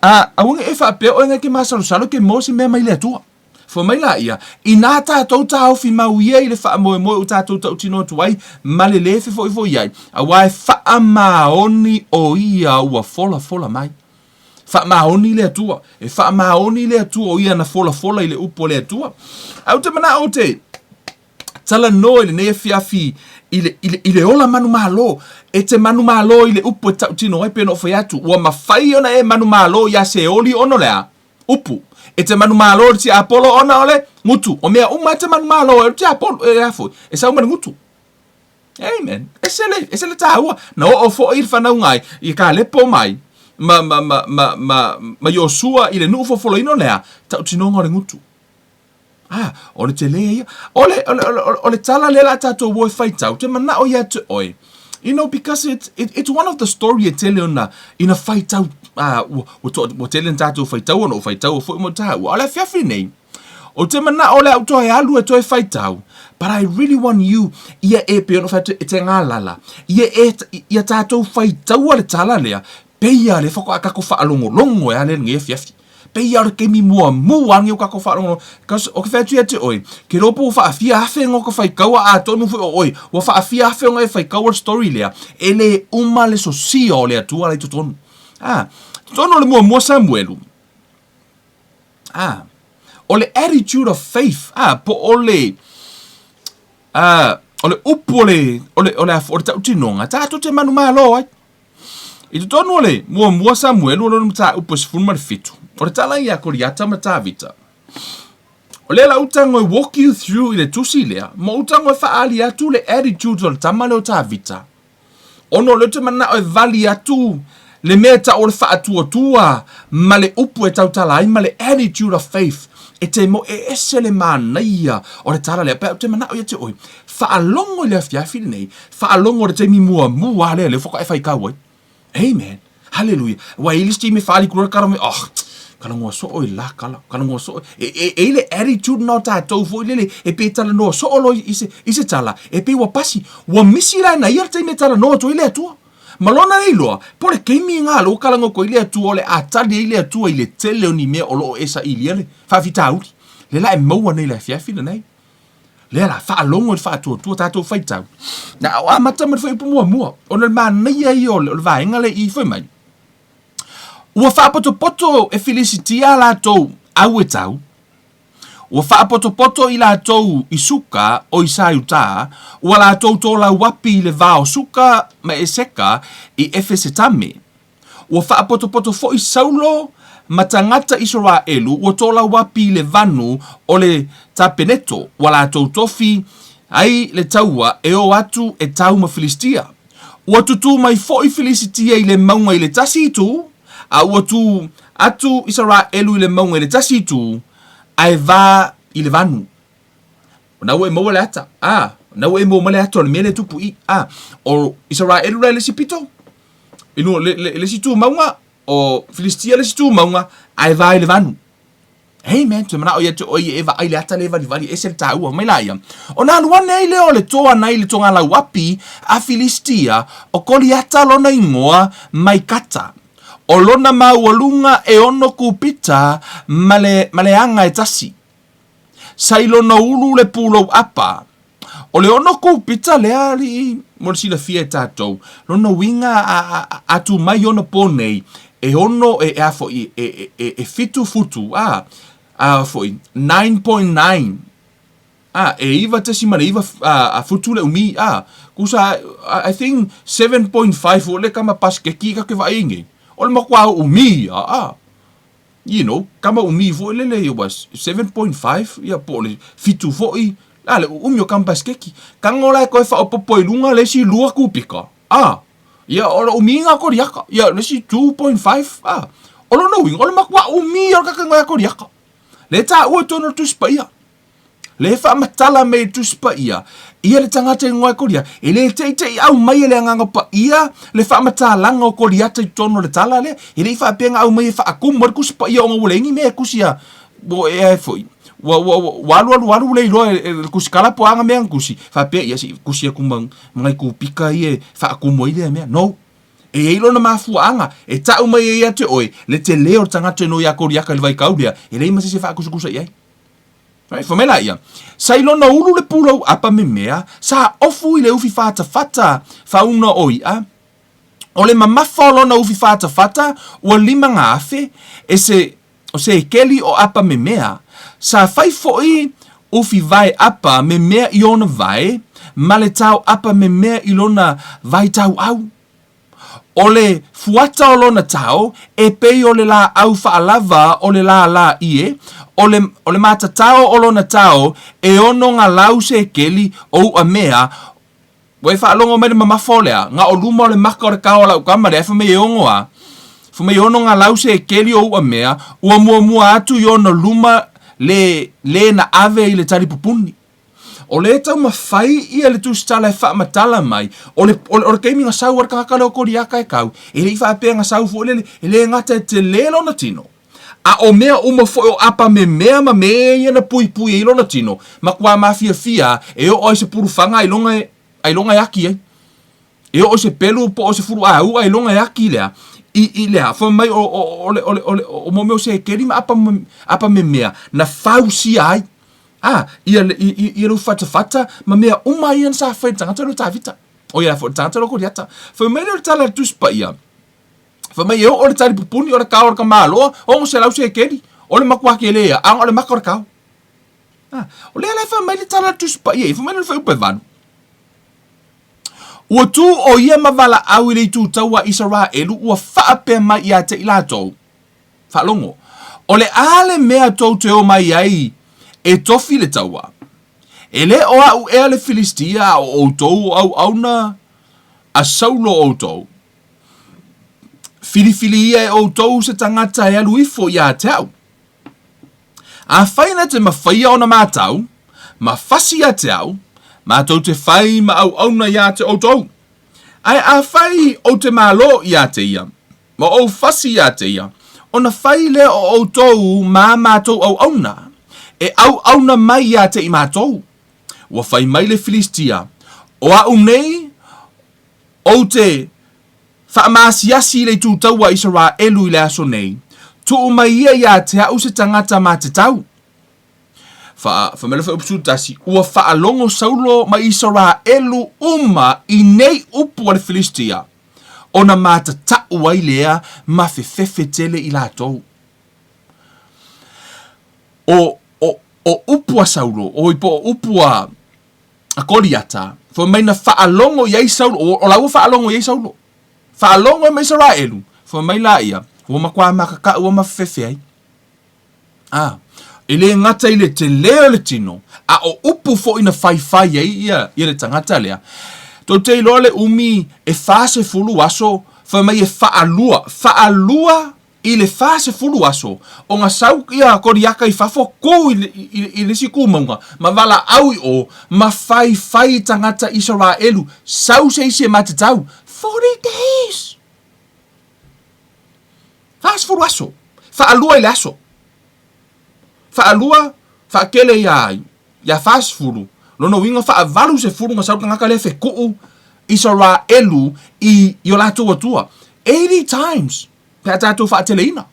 A, aua ne i e faapea oe ngai ke masalosalo ke maua se mea mai le Atua. Fai mai laia, Inā tātou tāofi mau ia i le faamoemoe o tātou tautino atu ai ma le lē fefoifoiai ai, auā e faamaoni ʻo ia ua folafola mai. Faamaoni le Atua. E faamaoni le Atua o ia na folafola i le upu a le Atua. Ae ou te manaʻo ou te talanoa i lenei afiafi i le, i le, i le ola manumalo. E te manumalo i le upu e tautino ai, pei ona ou fai atu, ua mafai ona e manumalo iā Seoli ona o le a? Upu. E te manumalo i le tiapolo ona o le gutu. O mea uma e te manumalo ai o le tiapolo, e a foi, e sau ma le gutu. Amen. Ese le, ese le tāua. Na oo foi le whanau ai, i ka lepo mai, ma, ma, ma, ma, ma, ma Iosua i le nuu fofoloina o le a, tautinoga o le gutu. Ah, o le tele ia. O le, o le, o le, o le tala lea la tātou o e faitau, te manao ia te oe. You know, because it, it, it's one of the story e tele ona, ina faitau, ah, ua, ua, to, ua tele na tātou faitau ona o faitau o foi mo tāua. O le afiafi nei, o te manao le au toe alu e toe faitau, but I really want you, ia e pe ona whai e te ngā lala, ia e, ia tātou faitaua le tala lea, peia le whako a kako whaalongolongo e ale nge afiafi. Pei a o le taimi muamua ange o kako whaalongolongo. Cause o ke whai atu ia te oe, ke ropo ua whaafia afe ngo ka whaikaua a tonu foi o oe, ua whaafia afe onga e whaikaua le story lea, e le uma le sosia o le Atua la i totonu. Ah, totonu o le muamua Samuelu. Ah, o le attitude of faith, ah, po o le, ah, o le upu o le, o le, o le, o le tautinoga, tātou te manumalo ai. I totonu o le muamua Samuelu o lona mataupu e 17, o le tala ia Koriata ma Tavita. O lea la utago e walk you through i le tusi lea, ma utago e faaali atu le attitude o le tama lea o Tavita. Ona o lea ou te manao e vali atu le mea e tau o le faatuatua ma le upu e tautala ai ma le attitude of faith e te mo e ese le manaia o le tala lea. Pe ou te manao ia te oe, faalogo i le afiafi lenei, faalogo i le taimi muamua lea lea faatoa e faitau ai. Amen. Haleluia. Ua i le isi taimi e faaali kula le kala mai, oh, kalagoa soo i la kala, kalagoa soo. E, e, e i le attitude na o tatou foi lele, e pei e talanoa soo loa i se, i se tala, e pei ua pasi. Ua misi la na ia le taimi e talanoa atu ai le Atua. Ma lona lea iloa, po o le taimi lena lea ua kalagoa atu ai le Atua, o le a tali ai le Atua i le tele o ni mea o lo o e sailia le faafitauli. Lea la e maua nei i le afiafi lenei. Lea la, faalogo i le faatuatua tatou faitau. Na o amata mai le fuaiupu muamua, ona o le manaia ia o le, o le vaega lea i fai mai. Ua faapotopoto e Filisitia a latou au e tau, ua faapotopoto i latou i Suka o i Saiutā, ua latou tolauapi i le va o Suka ma Eseka i Efesetame. Ua faapotopoto foi Saulo ma tagata Isaraelu ua tolauapi i le vanu o le Tapeneto, ua latou tofi ai le taua e o atu e tau ma Filistia. Ua tutū mai foi Filisitia i le mauga i le tasi itu, a ua tū atu Isaraelu i le mauga i le tasi itu, ae va i le vanu. O na ua e maua le ata, a, o na ua e maua mai le ata o le mea lea e tupu i, a, o Isaraelu la i le isi pito, i luga, le, le, le isi tu mauga, o Filistia le isi tu mauga, ae va i le vanu. Amen. Toe manao ia te oe e vaai le ata le valivali ese le taua mai la ia. Ona alu ane ai lea o le toa nai le togalauapi a Filistia, o Koliata lona ingoa mai Kata. O lona maualuga e ono kupita ma le, ma le aga e tasi. Sa i lona ulu le pulou apa. O le ono kupita lea alii mo le silafia e tatou, lona uiga a, a, a, a tu mai ona po nei, e ono, e, e a foi, e, e, e, e fitu futu, a, a foi, 9.9, a, e iwa tesi ma le iwa a, a futu le umi, a, kusa, I think 7.5 o le kama paskeki ka ke vaai nei. O le makua umi, a, a. You know, kama umi foi lele ia ua 7.5 ia po o le fitu foi, a le uumi o kama basiketi. Tago la e toe faaopoopo i luga le isi lua kupika, a, ia o le umiga Koliata, ia le isi 2.5, a. O lona uiga, o le matua umi ia o le tagata ia Koliata. Lea e taua i totonu o le Tusi Paia. Le faamatala mai e le Tusi Paia, ia le tagata i igoa e Koliata, e le teitei aumai e le Agaga Paia le faamatalaga o Koliata i totonu o le tala lea. E le i faapea na aumai e faakumu ai le Tusi Paia ona ua leai ni mea e tusi a, ua, e a foi, ua, ua, ua, ua alu alu alu ua le iloa e, e le tusikala po o a na mea na tusi, faapea, ia se i tusi atu ma, ma nai kupika ia e faakumu ai lea mea. No. E i ai lona mafuaaga e tau mai ai ia te oe le tele o le tagata e noi ia Koliata i le vaitau lea, e leai ma se isi e faakusakusa i ai. Right, fai mai laia, Sa i lona ulu le pulou apa memea, sa ofu i le ufi fatafata fauna o iʻa, o le mamafa o lona ufi fatafata ua 5,000, e se, o sekeli o apa memea, sa fai foi ufi vae apa memea i ona vae, ma le tao apa memea i lona vae tauau. O le fuata o lona tao e pei o le lāʻau faalava o le lālā ʻie, o le, o le matatao o lona tao e ono galau sekeli o uʻa mea, ua e faalogo mai le mamafa o lea, na o luma o le maka o le kao a lau tama lea, fai mai e ono a, fai mai e ono galau sekeli o uʻa mea, ua muamua atu i ona luma le, le na ave i le talipupuni. O lea e taumafai ia le tusitala e faamatala mai, o le, o le, o le taimi na sau ai le tagata lea o Koliata e tau, e le i faapea na sau foi lele, e le gata e tele lona tino, a o mea uma foi o apa memea ma mea ia na puipui ai lona tino, matua mafiafia e oo ai se pulufaga ailoga e, ailoga e aki ai. E oo se pelu po o se fuluāu ailoga e aki lea, i, i lea, fai mai o, o, o, le, o, le, o, le, o mo mea o sekeli ma apa, apa memea na fausia ai. A, ia, ia, ia lou fatafata ma mea uma ia na sa fai le tagata lea o Tavita. O ia foi le tagata lea o Koliata. Fai mai lea o le tala a le Tusi Paia, fai mai e oo le talipupuni o le kao o le tamaloa, 600 sekeli, o le matua tele ia, a na o le maka o le kao. A, o lea la e fai mai le tala a le Tusi Paia ia, fai mai lea o le fuaiupu e 8. Ua tu o ia ma valaau i le itu taua a Isaraelu ua faapea mai ia te i latou, Faalogo, o le a le mea tou te o mai ai e tofi le taua? E le o aʻu ea le Filistia a o ʻoutou o auauna a Saulo ʻoutou? Filifili ia e ʻoutou se tagata e alu ifo iā te aʻu. Afai na te mawhaia ona mātau, ma fasi ia te aʻu, mātou te whai ma auauna iā te ʻoutou. Ae afai ou te malo iā te ia, ma ou fasi iā te ia, ona fai lea o ʻoutou ma a matou auauna, e auauna mai iā te i matou. Ua fai mai le Filistia, O aʻu nei, ou te faamaasiasi i le itu taua a Isaraelu i le aso nei, tuu mai ia iā te aʻu se tagata ma te tau. Fa, Ua faalogo Saulo ma Isaraelu uma i nei upu a le Filistia, ona matataʻu ai lea ma fefefe tele i latou. O, o, o upu a Saulo, oi po o upu a, a Koliata, fai mai na faalogo i ai Saulo, o, o la ua faalogo i ai Saulo. Faalogo ai ma Isaraelu, fai mai laia, ua makuā makakaʻu a ma fefefe ai. A, e le gata i le telē o le tino, a o upu foi na faifai ai ia, ia le tagata lea. Tou te iloa le umi e 40 aso, fai mai e faalua, faalua i le 40 aso, ona sau ia Koriaka i fafo, ku i, i, i le isi ku mauga, ma valaau i o, ma faifai i tagata Isaraelu, sau se isi e matatau, 40 days! 40 aso, faalua i le aso. Faalua, faakele iā iā 40, lona uiga faa-80 na sau le tagata lea fekuu Isaraelu i i o latou Atua. 80 times pe a tatou faateleina.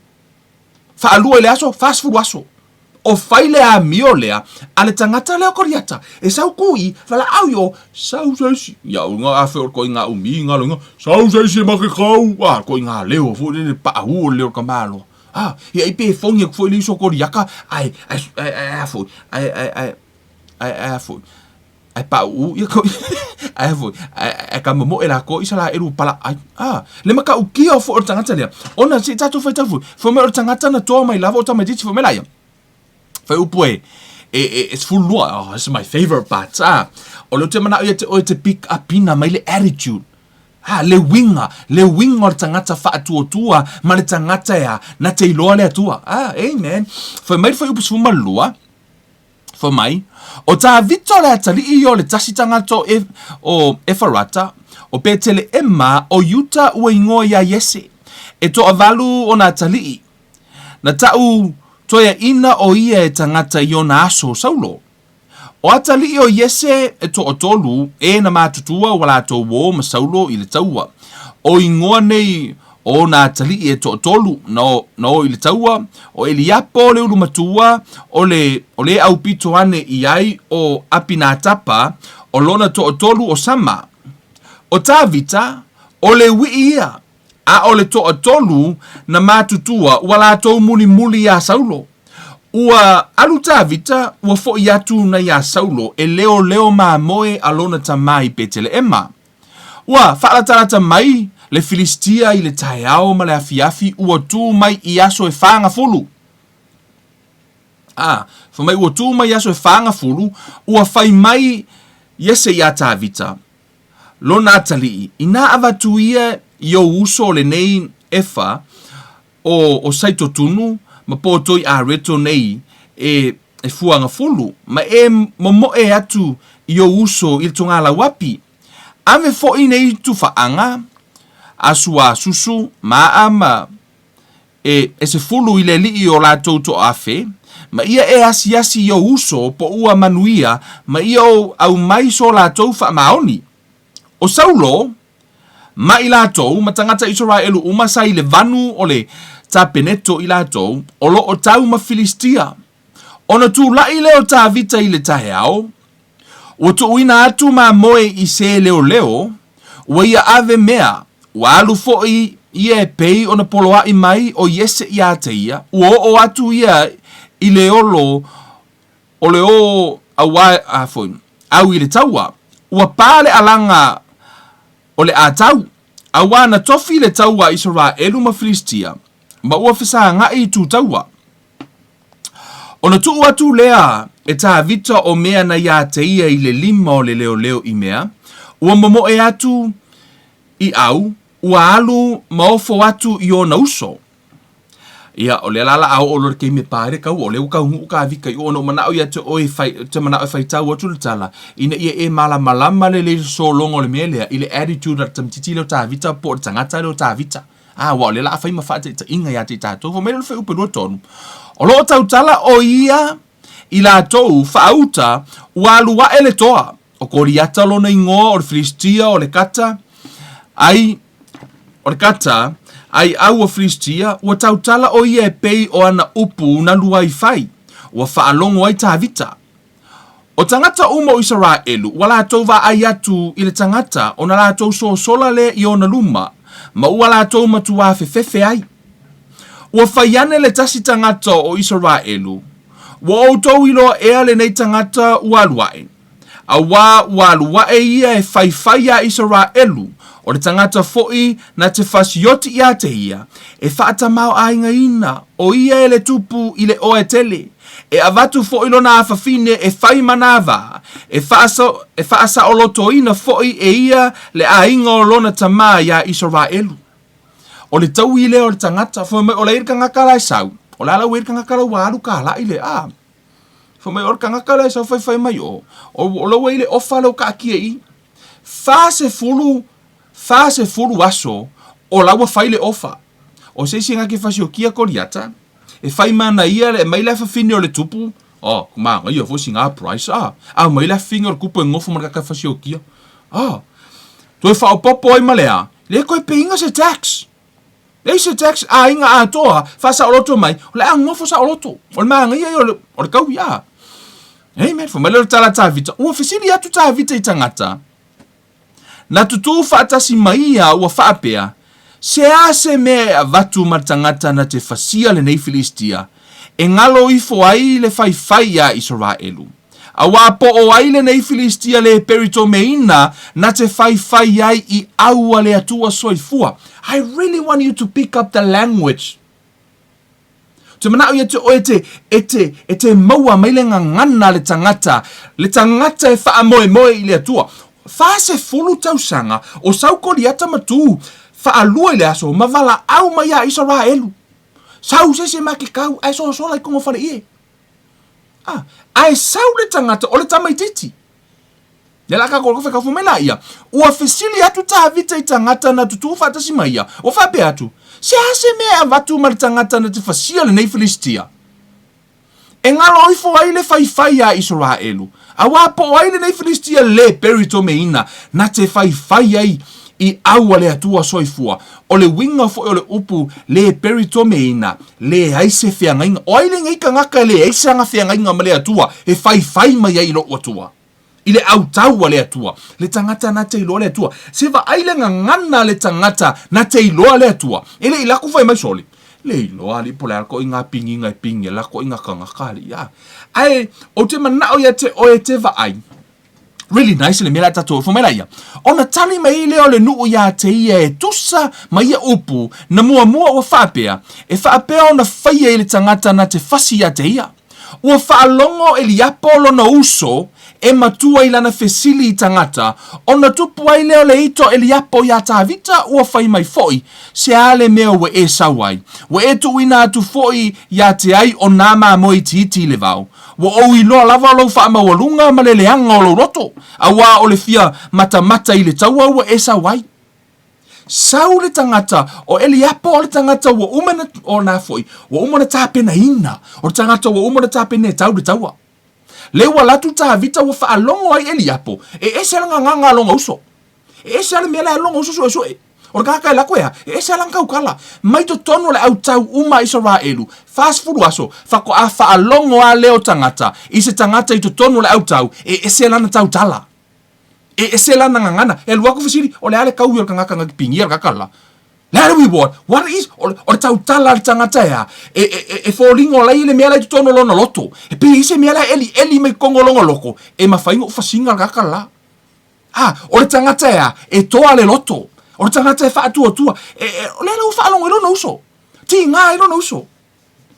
Faalua i le aso, 40 aso. O fai le amio lea a le tagata lea o Koliata, e sau ku i, valaau i o, sau se isi, ia uiga a fe o le koiga umi nga loiga, sau se isi e make kau, a koiga leo foi lele paau o le leo o le tamaloa. A, ia ai pe fogi atu foi le uso o Koliata, ae, ae, ae, ae, a foi, ae, ae, ae, ae, ae a foi, ae pauu ia ko, ae a foi, ae, ae ka momoe lakou Isaraelu palaai. A, le matautia foi o le tagata lea, ona se i tatou faitau foi, fai mai o le tagata na toa mai lava o tamaitiiti fai mai laia, fai upu e, e, e, e 12, oh, this is my favorite part, a, o lea ou te manao ia te oe te pick up ina mai le attitude, a, le uiga, le uiga o le tagata faatuatua ma le tagata e a, na te iloa le Atua. A, amen. Fai mai le fuaiupu 12, Fai mai, o Tāvita o le atalii ia o le tasi tagata o, e, o Efarata, o Peteleema, o Iuta ua ingoa iā Iese, e toavalu ona atalii. Na taʻu toeaʻina o ia e tagata i ona aso o Saulo. O atalii o Iese e toatolu, e na matutua ua latou ō ma Saulo i le taua. O ingoa nei o ona atalii e toatolu na o, na o i le taua, o Eliapo le ulu matua, o le, o le aupito ane i ai o Apinatapa, o lona toatolu o Sama. O Tavita, o le uiʻi ia, a o le toatolu na matutua ua latou mulimuli iā Saulo. Ua alu Tavita, ua foʻi atu na iā Saulo e leoleo mamoe a lona tamā i Peteleema. Ua faalatalata mai le Filistia i le taeao ma le afiafi, ua tū mai i aso e 40. Ā, fai mai ua tū mai i aso e 40, ua fai mai Iese iā Tavita, lona atalii, Inā avatu ia i ou uso o lenei efa o, o Saitotunu ma Potoi Areto nei e, e fuagafulu, ma e momoe atu i ou uso i le togalauapi, Ave foʻi nei tufaaga a suasusu ma a ma e, e 10 i le alii o latou toaafe, ma ia e asiasi i ou uso po ua manuia, ma ia ou aumai so latou faamaoni. O Saulo, ma i latou, ma tagata Isaraelu uma sa i le vanu o le tapeneto i latou, o lo o tau ma Filistia. Ona tulaʻi lea o Tavita i le taeao, ua tuuina atu mamoe i se leoleo, ua ia ave mea, ua alu foʻi ia e pei ona poloaʻi mai o Iese iā te ia, ua oo atu ia i le olo o le ō auā, a foi, au i le taua, ua pā le alaga o le ʻatau, auā na tofi le taua a Isaraelu ma Filistia, ma ua fesagaʻi i tūtaua. Ona tuu atu lea e Tāvita o mea na iā te ia i le lima o le leoleo i mea, ua momoe atu i au, ua alu ma ofo atu i ona uso. Ia, o lea la la a oo loa le taimi e pā ai le taua, o lea ua taunuu Tāvita i o, ona ou manaʻo ia te oe e fai, te manaʻo e faitau atu le tala, ina ia e malamalama lelei le sologa o le mea lea i le attitude a le tamaitiiti lea o Tāvita po o le tagata lea o Tāvita. Ā, aua o lea la a fai ma faataitaiga ia te i tatou, fai mai le fuaiupu 23, O lo o tautala o ia i latou faauta ua alu ae le toa, o Koliata lona igoa, o le Filistia, o le Kata, ai, o le Kata, ai au o Filistia, ua tautala o ia e pei o ana upu na lua i fai, ua faalogo ai Tavita. O tagata uma o Isaraelu ua latou vaai atu i le tagata ona latou sosola lea i ona luma, ma ua latou matuā fefefe ai. Ua fai ane le tasi tagata o Isaraelu, Ua outou iloa ea lenei tagata ua alu ae? Auā ua alu ae ia e faifai iā Isaraelu, o le tagata foʻi na te fasioti iā te ia, e faatamaoaigaina o ia e le tupu i le oe tele, E avatu foi lona afafine e fai ma nā vā, e e faasaolotoina foi e ia le aiga o lona tamā iā Isaraelu. O le taui lea o le tagata, fai mai o la e i le tagata la e sau, o le a la ua i le tagata la ua alu kālaʻi le a. Fai mai o le tagata la e sau faifai mai o, o la ua i le ofa lea ua kaatia i i. 40, 40 aso o la ua fai le ofa. O se isi ke fasiokia Koliata, E fai mana ia le aumai le afafine o le tupu, oh, manaia foi sina price, ah, aumai le afafine o le tupu e nofo ma le kaka fasiokia, ah, toe faaopoopo ai ma le a, le toe pay ina se tax. Leai se tax aiga atoa, faasaoloto mai, o le a nofo saoloto. O le manaia ia o le, o le taui, ah. Amen. Fai mai lea o le tala a Tavita, ua fesili atu Tavita i tagata, Na tutū faatasi mai ia ua faapea, Se a se mea e avatu ma le tagata na te fasia lenei Filistia, e ngalo ifo ai le faifai iā Isaraelu? Auā po o ai lenei Filistia le peritomeina na te faifai ai i au a le Atua soifua? I really want you to pick up the language. Te manao ia te oe te, e te, e te maua mai le gagana a le tagata, le tagata e faamoemoe i le Atua. 40 tausaga o sau Koliata ma tu faalua i le aso ma valaau mai iā Isaraelu. Sau se isi e makekau ae sosola i koga fale ie. Ah, ae sau le tagata o le tamaititi. Lea la kākou fai kaufa mai laia. Ua fesili atu Tavita i tagata na tutū faatasi ma ia, ua faapea atu, Se aha se mea e avatu ma le tagata na te fasia lenei Filistia? E ngalo ifo ai le faifai iā Isaraelu, auā po o ai lenei Filistia le peritomeina na te faifai ai i au a le Atua soifua. O le uiga foi o le upu le peritomeina, leai se feagaiga. O ai lenei tagata e leai sana feagaiga ma le Atua e faifai mai ai i loʻu Atua? I le autau a le Atua, le tagata na te iloa le Atua. Se vaai le gagana a le tagata na te iloa le Atua. E le i lako fai mai sole. Le iloa alii po o le a koʻi ngā pigiga e pigi ai la koʻi ngā kangaka alii a. Ae ou te manao ia te oe te vaai. Really nice le mea la tatou fai mai la ia. Ona tali mai lea o le nuu iā te ia e tusa ma ia upu na muamua ua faapea, e faapea ona faia i le tagata na te fasi iā te ia. Ua faalogo Eliapo lona uso e matua i lana fesili i tagata, ona tupu ai lea o le ito Eliapo iā Tavita ua fai mai foi, Se a le mea ua e sau ai? Ua e tuuina atu foi iā te ai o nā mamoe itiiti i le vao. Ua ou iloa lava lou faamaualuga ma le leaga o lou loto, auā o le fia matamata i le taua ua e sau ai. Sau le tagata, o Eliapo o le tagata ua uma na, o nā foi, ua uma ona tapenaina, o le tagata ua uma ona tapena e tau le taua. Lea ua alu atu Tavita ua faalogo ai Eliapo, e ese lana agaga a lona uso. E ese lava le mea la e lona uso suesue. O le tagata e alu atu e a, e ese lava lana tautala. Mai totonu o le au tau uma a Isaraelu, 40 aso, faatoa faalogo lava lea o tagata i se tagata i totonu o le au tau, e ese lana tautala. E ese lana gagana. E alu atu fesili, o le a le taui o le tagata na pigia le tagata la? Le a le reward? What is, o le, o le tautala a le tagata e a? E, e, e, e foliga o la e i le mea la i totonu o lona loto. E pei e i ai se mea la e elieli mai totonu o lona loto, e mafai ona ou fasiga le tagata la. A, o le tagata e a? E toa le loto. O le tagata e faatuatua. E, e, o lea la ua faalogo i lona uso. Tiga ai lona uso.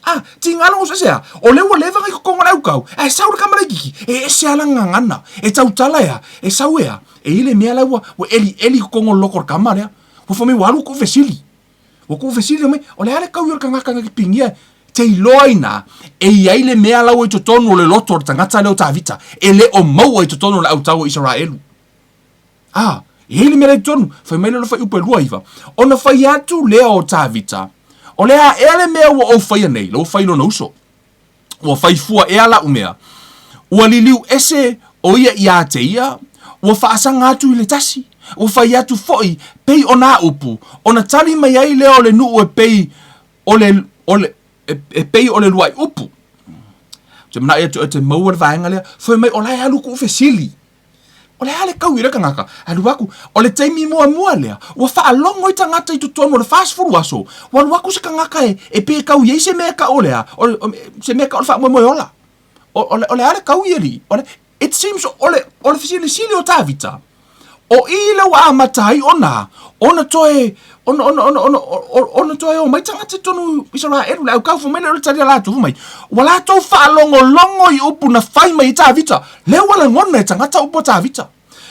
A, tiga lona uso e se a? O lea ua leva ona i totonu o le aukau, ae sau le tama laitiiti, e ese lava lana gagana, e tautala e a, e sau e a, e i ai le mea la ua, ua elieli i totonu o le loto o le tama lea. Ua fai mai ua alu kou fesili. Ua kou fesili mai, o le a le taui o le tagata na te pigia te iloa inā, e i ai le mea la ua i totonu o le loto o le tagata lea o Tavita, e le o maua i totonu o le autau o Isaraelu. A, E i ai le mea la i totonu, fai mai lea o le fuaiupu e 29, Ona fai atu lea o Tavita, O le a ea le mea ua ou faia nei? La ua fai lona uso. Ua fai fua ea lau mea? Ua liliu ese o ia iā te ia, ua faasaga atu i le tasi, ua fai atu foi pei o nā upu, ona tali mai ai lea o le nuu e pei o le, o le, e, e pei o le luaʻi upu. Ou te manaʻo ia te oe te maua le vaega lea, fai mai o la e alu kuʻu fesili. O le a le kau i lea tagata? Alu aku, o le taimi muamua lea, ua faalogo ai tagata i totonu o le 40 aso, ua alu aku se tagata e, e pei e kau i ai se mea e kau o le a, o, o, se mea e kau o le faamoemoe ola. O, o, le, o le a le kau i alii? O le, it seems o le, o le fesilisili o Tavita, o i le ua amata ai ona, ona toe, ona, ona, ona, ona, ona toe o mai tagata i totonu Isaraelu, le aukau fai mai lea o le tali a latou, fai mai, ua latou faalogologo i upu na fai mai ai Tavita, lea ua lagona e tagata upu a Tavita.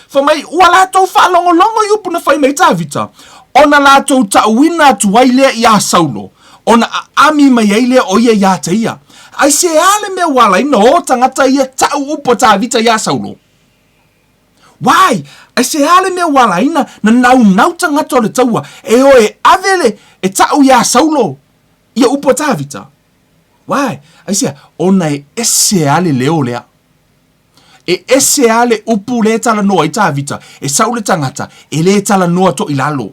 Fai mai, ua latou faalogologo i upu na fai mai ai Tavita, ona latou ta'uina atu ai lea iā Saulo, ona aami mai ai lea o ia iā te ia. Aisea le mea ua ala ai na o tagata ia ta'u upu a Tavita iā Saulo? Why? Aisea le mea ua ala ai na naunau tagata o le taua e o e ave le, e ta'u iā Saulo ia upu a Tavita? Why? Aisea? Ona e ese a le leo lea. E ese a le upu lea e talanoa ai Tavita, e sau le tagata, e le talanoa toʻilalo.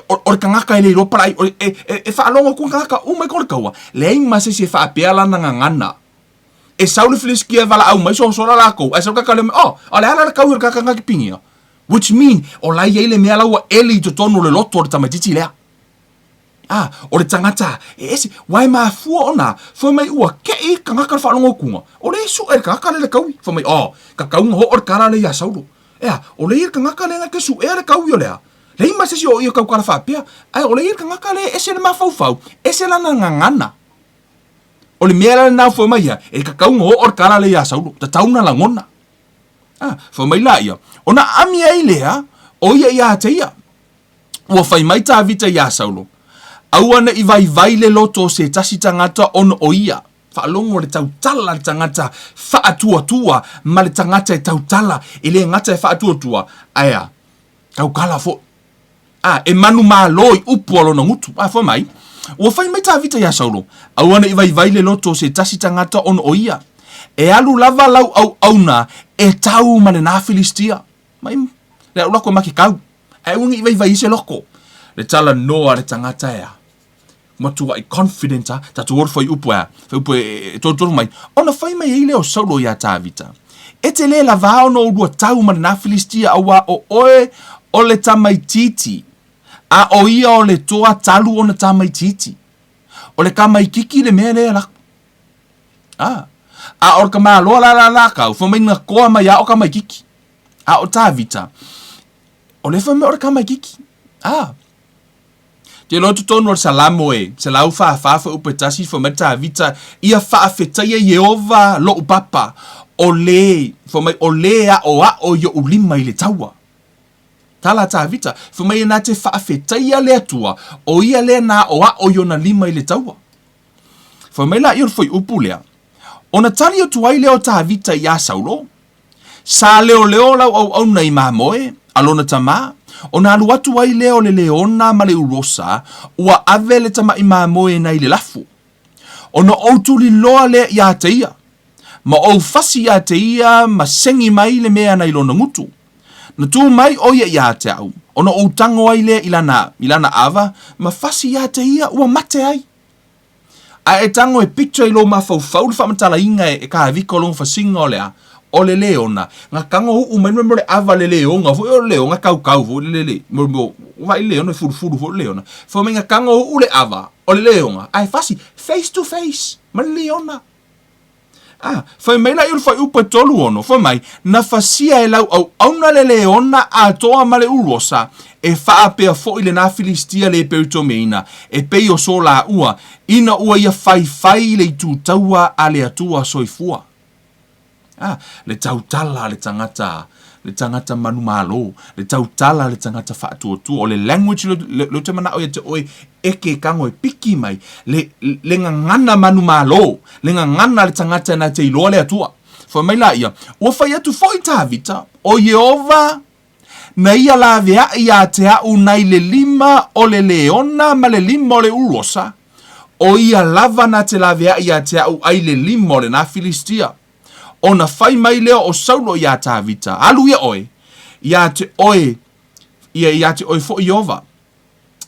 O, o le tagata e le iloa palai, o, e, e, e faalogo atu tagata uma i ko le taua, leai ma se isi e faapea lana gagana. E sau le Filistia e valaau mai, sosola lakou, ae sau le tagata lea mai, oh, o le a la le kau i o le tagata lena kipigia? Which mean, o la e i ai le mea la ua eli i totonu o le loto o le tamaitiiti lea. A, o le tagata e ese, ua e mafua ona, fai mai ua keʻi tagata le faalogo atuga, o lea e suʻe le tagata lea le taui. Fai mai, oh, tatau ona oo le tala lea iā Saulo. Ea, o lea e i ai le tagata lea na te suʻea le taui o le a? Leai ma se isi o ia tautala faapea, ae o lea e i ai le tagata lea e ese le mafaufau, ese lana gagana. O le mea la lena fai mai ia, e tatau ona oo le tala lea iā Saulo, tatau ona lagona. A, fai mai laia, ona aami ai lea o ia iā te ia. Ua fai mai Tavita iā Saulo, Aua ne i vaivai le loto o se tasi tagata ona o ia. Faalogo le tautala le tagata faatuatua ma le tagata e tautala, e le gata e faatuatua, ae a, tautala foi. A, e manumalo i upu a lona gutu. A, fai mai, ua fai mai Tavita iā Saulo, Aua ne i vaivai le loto o se tasi tagata ona o ia. E alu lava lau auauna e tau ma lenā Filistia. Mai, le alu aku e make kau. Ae aua ne i vaivai ai se loko. Le talanoa a le tagata e a? Matuai confident a, tatou o le fuaiupu e a? Fuaiupu e 33 mai, ona fai mai ai lea o Saulo iā Tavita, E te lē lavā ona oulua tau ma lenā Filistia auā o oe o le tamaitiiti, a o ia o le toa talu ona tamaitiiti. O le kamaikiki le mea lea laku. A, a o le kamaloa la la la kau, fai mai na koa mai a o kamaikiki. A o Tavita, o lea fai mai o le kamaikiki. A, te iloa totonu o le Salamo e 144 fuaiupu e tasi, fai mai Tavita, ia faafetaia Ieova loʻu papa, o le, fai mai, o le aʻoaʻo i oʻu lima i le taua. Tala a Tavita, fai mai e na te faafetaia le Atua, o ia lea na aʻoaʻo i ona lima i le taua. Fai mai laia o le fuaiupu lea, ona tali atu ai lea o Tavita iā Saulo, Sa leoleo lau auauna i mamoe, a lona tama, ona alu atu ai lea o le leona ma le urosa, ua ave le tamaʻi mamoe na i le lafu. Ona ou tuli loa lea iā te ia, ma ou fasi iā te ia ma segi mai le mea na i lona gutu. Na tū mai ʻo ia iā te aʻu, ona ou tago ai lea i lana, i lana ava, ma fasi iā te ia ua mate ai. A e tago e picture i lou mafaufau le faamatalaina e Kāvika o lona fasiga o le a? O le leona. Na tago uu mai le mea o le ava le leona foi o le leona e kaukau foi le le mo mo vaai le leona e fulufulu foi le leona. Fai mai na tago uu le ava o le leona ae fasi face to face ma le leona. A, fai mai la i o le fuaiupu e 36, fai mai, Na fasia e lau auauna le leona atoa ma le urosa, e faapea foi lenā Filistia le Peritomeina, e pei o so laua, ina ua ia faifai i le itu taua a le Atua soifua. A, le tautala a le tagata, le tagata manumalo, le tautala a le tagata faatuatua, o le language lea, lea ou te manao ia te oe e ke kago e piki mai, le, le gagana manumalo, le gagana a le tagata na te iloa le Atua. Fai mai laia, Ua fai atu foi Tavita, o Ieova. Na ia laveaʻi iā te aʻu nai le lima o le leona ma le lima o le uluosa, ʻo ia lava na te laveaʻi iā te aʻu ai le lima o lenā Filistia. Ona fai mai lea o Saulo iā Tavita, Alu ia ʻoe, iā te ʻoe, ia iā te ʻoe foʻi Ieova.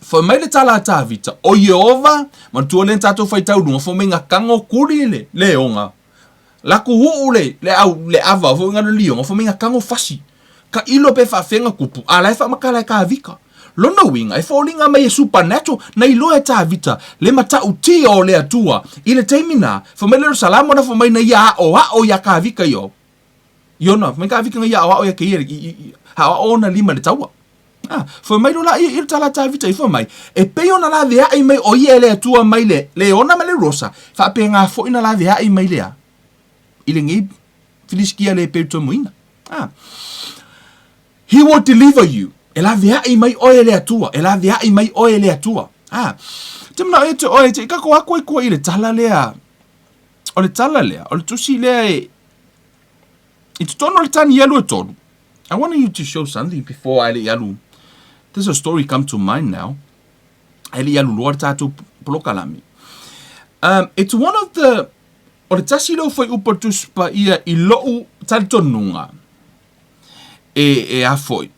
Fai mai le tala a Tavita, ʻO Ieova, manatua lea na tatou faitau luga, fai mai na kago kuli le leoga, laku uʻu le le au le ava foi nga le lioga, fai mai na kago fasi, ka ilo pe faafega kupu, a la e faamakala e Tavita. Lona uiga, e foliga mai e supernatural, na iloa e Tavita le matautia o le Atua i le taimi na, fai mai le Salamo na fai mai na ia aʻoaʻo iā Tavita io. Iona, fai mai Tavita na ia aʻoaʻo ia keia i aʻoaʻo ona lima i le taua. A, fai mai loa laia i le tala a Tavita i fai mai, E pei ona laveaʻi mai ʻo ia e le Atua mai le leona ma le rosa, faapena foi na laveaʻi mai lea i lenei Filisitia le peutomuina. A, He will deliver you. E laveaʻi mai ʻoe e le Atua, e laveaʻi mai ʻoe e le Atua. A, te manaʻo ia te ʻoe, te i kako aku ai kua i le tala lea, o le tala lea, o le tusi lea e, i totonu o le tani alu e tolu. I want you to show something before I le i alu. There's a story come to mind now. Ai le i alu loa le tātou polokalame. Um, it's one of the, o le tasi leo whai upa tuspa ia i lou talitonuga e, e afoi.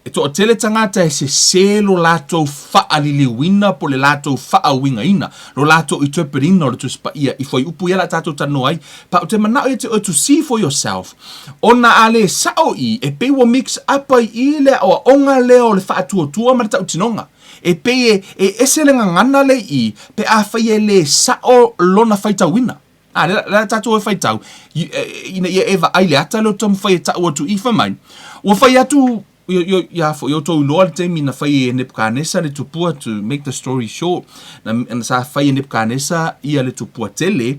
E toatele tagata e sesē lo latou faaliliuina po le latou faauigaina, lo latou interpret-ina o le Tusi Paia i fuaiupu ia la tatou talanoa ai. But ou te manao ia te oe to see for yourself, ona a le sao i, e pei ua mix up ai i le aoaoga lea o le faatuatua ma le tautinoga. E pei e, e ese le gagana le i, pe afai e le sao lona faitauina. A, lea, lea tatou e faitau, ina ia e vaai le ata lea o taumafai e ta'u atu i fai mai, ua fai atu, ia foi, outou iloa le taimi na fai e Nebukanesa le tupua, to make the story short, na, na sa fai e Nebukanesa ia le tupua tele,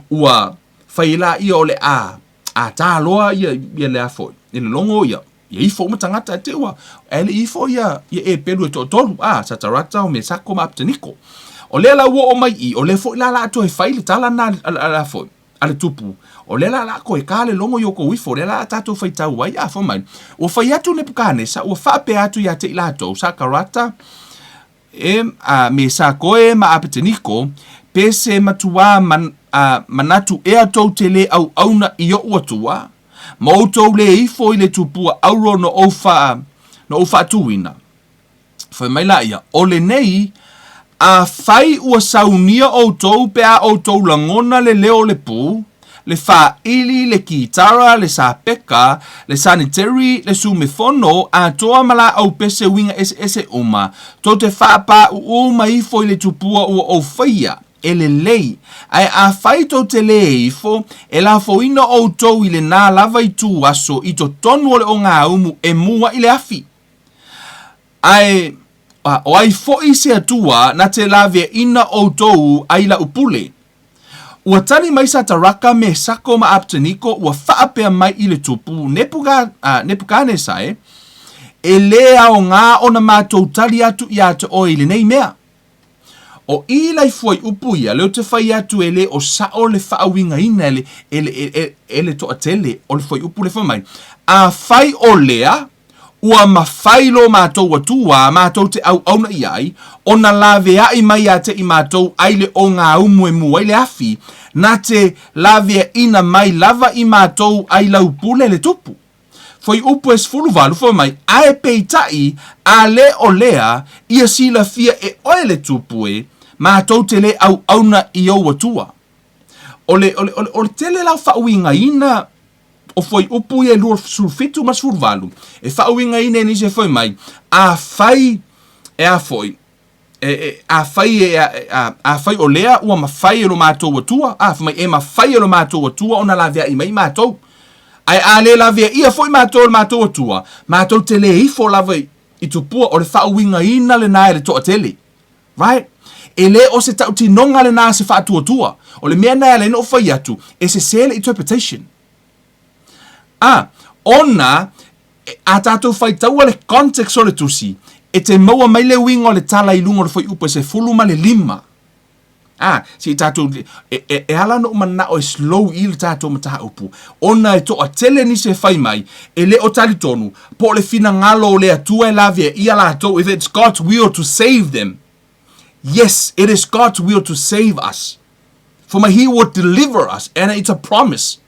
ua fai la ia o le a, a tā loa ia, ia le a foi, i le logo ia, Ia ifo uma tagata e te ua, ae le i ifo ia, ia Epelu e toatolu, a, Satarata, o Mesako ma Apeteniko. O lea la ua oo mai i, o lea foi la la toe fai le tala na a, a, a, foi, a le tupu, o lea la la koe ka le logo i o kou ifo, o lea la a tatou faitau ai, a, fai mai, ua fai atu Nepukanesa, ua faapea atu ia te i latou, Sakarata, E, a, me Sakoe ma Apeteniko, pe se matuā man, a, manatu ea tou te lē auauna i oʻu Atua, ma outou lē ifo i le tupua auro no ou wha, no ou faatuina. Fai mai la ia, o lenei, afai ua saunia outou pe a outou lagona le leo o le pū, le fāili, le kītara, le sāpeka, le sanitary, le sumefono, atoa ma lāʻau pese uiga eseese uma, tou te faapāʻuʻu mai ifo i le tupua ua ou faia, e lelei. Ae afai tou te lē ifo, e lafoina ʻoutou i lenā lava itu aso i totonu o le ogāumu e mū aʻi le afi. Ae, o ai foʻi se Atua na te laveaʻina ʻoutou ai laʻu pule? Ua tali mai Sataraka, Mesako ma Apeteniko, ua faapea mai i le tupu, Nepuka, Nepukanesa e, e lē aogā ona matou tali atu iā te oe i lenei mea. O i lai fuaiupu ia, leo te fai atu e lē o sao le faauigaina e le, e le, e, e, e le toatele o le fuaiupu le fai mai, Afai o lea, Ua mafai lo matou Atua matou te auauna i ai, ona laveaʻi mai ia te i matou ai le ogāumu e mū ai le afi, na te laveaʻina mai lava i matou ai lau pule le tupu. Fuaiupu e 18 fai mai, Ae peitai, a le o lea, ia silafia e oe le tupu e, matou te le auauna i ou Atua. O le, o le, o le, o le tele la o faauigaina o fuaiupu ia e 27 ma 18, e faauigaina e nisi e fai mai, afai e a foi, e, e, afai, e, a, afai o lea ua mafai e lo matou Atua, a, fai mai, e mafai e lo matou Atua ona laveai mai matou. Ae a le laveaia foi matou e lo matou Atua, matou te le ifo lava i, i tupua, o le faauigaina lenā e le toatele. Right? E le o se tautinoga lenā se faatuatua. O le mea na e ala ai ona ou fai atu, e sesē le interpretation. A, ona, a tatou faitaua le context o le tusi, e te maua mai le uiga o le tala i luga o le fuaiupu e 15. A, se i tatou, e, e, e ala ona ou manao e slow i le tatou mataupu, ona e toatele nisi e fai mai, e le o talitonu, po o le finagalo o le Atua e laveaia latou, if it's God's will to save them. Yes, it is God's will to save us. For my He will deliver us, and it's a promise.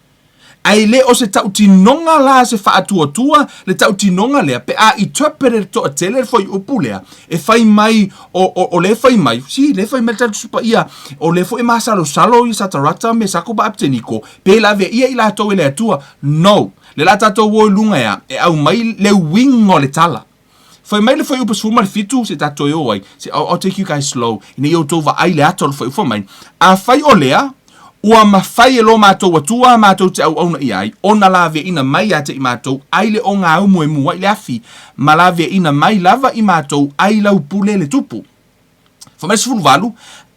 Ae le o se tautinoga la se faatuatua le tautinoga lea pe a interpret e le toatele le fuaiupu lea e fai mai o, o, o lea e fai mai, si, lea e fai mai le Tali Tusi Paia, o lea foi e masalosalo ia Satarata, Mesako ma Apeteniko, pe laveaia i latou e le Atua. No. Le la tatou o i luga ea, e aumai le uiga o le tala. Fai mai le fuaiupu 17 se i tatou toe o ai, se I'll, I'll take you guys slow, ina ia outou vaai le ata o le fuaiupu fai mai, Afai o lea, ua mafai e lo matou Atua matou te auauna i ai, ona laveaina mai ia te i matou ai le ogaumu e mu ai le afi, ma laveaina mai lava i matou ai lau pule le tupu. Fai mai le 18,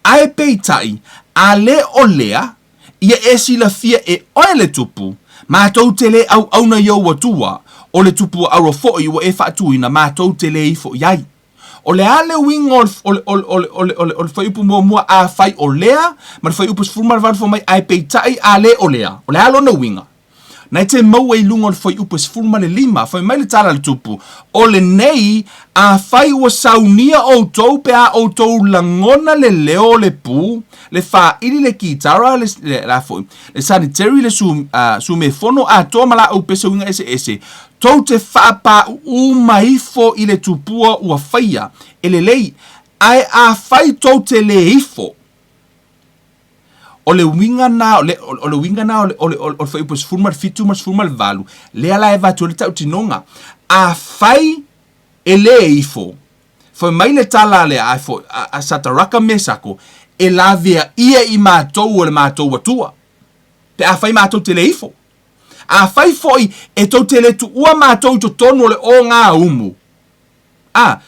Ae peitai, a le o lea, ia e silafia e oe le tupu, matou te le auauna i ou Atua, o le tupu auro foi ua e faatuina matou te le ifo i ai. O le a le uiga o le, o le, o le, o le, o le, o le, o le fuaiupu muamua afai o lea, ma le fuaiupu 18 fai mai ae peitai a le o lea? O le a lona uiga? Na e te maua i luga o le fuaiupu e 15, fai mai le tala a le Tupu, O lenei, afai ua saunia outou pe a outou lagona le leo o le pū, le fāili, le kitara, le, le, la foi, le sanitary, le su, uh, sumefono atoa ma laau pese uiga eseese, tou te faapāuū mai ifo i le tupua ua faia, e lelei, ae afai tou te lē ifo, O le uiga na, o le, o le uiga na o le, o le, o le fuaiupu 17 ma le 18, lea la e avatu ai le tautinoga. Afai e lē ifo, fai mai le tala a le, a, a, a Sataraka Mesako, e laveaia i matou o le matou Atua, pe afai matou te lē ifo. Afai foi e tou te le tuua matou i totonu o le ogaumu, A,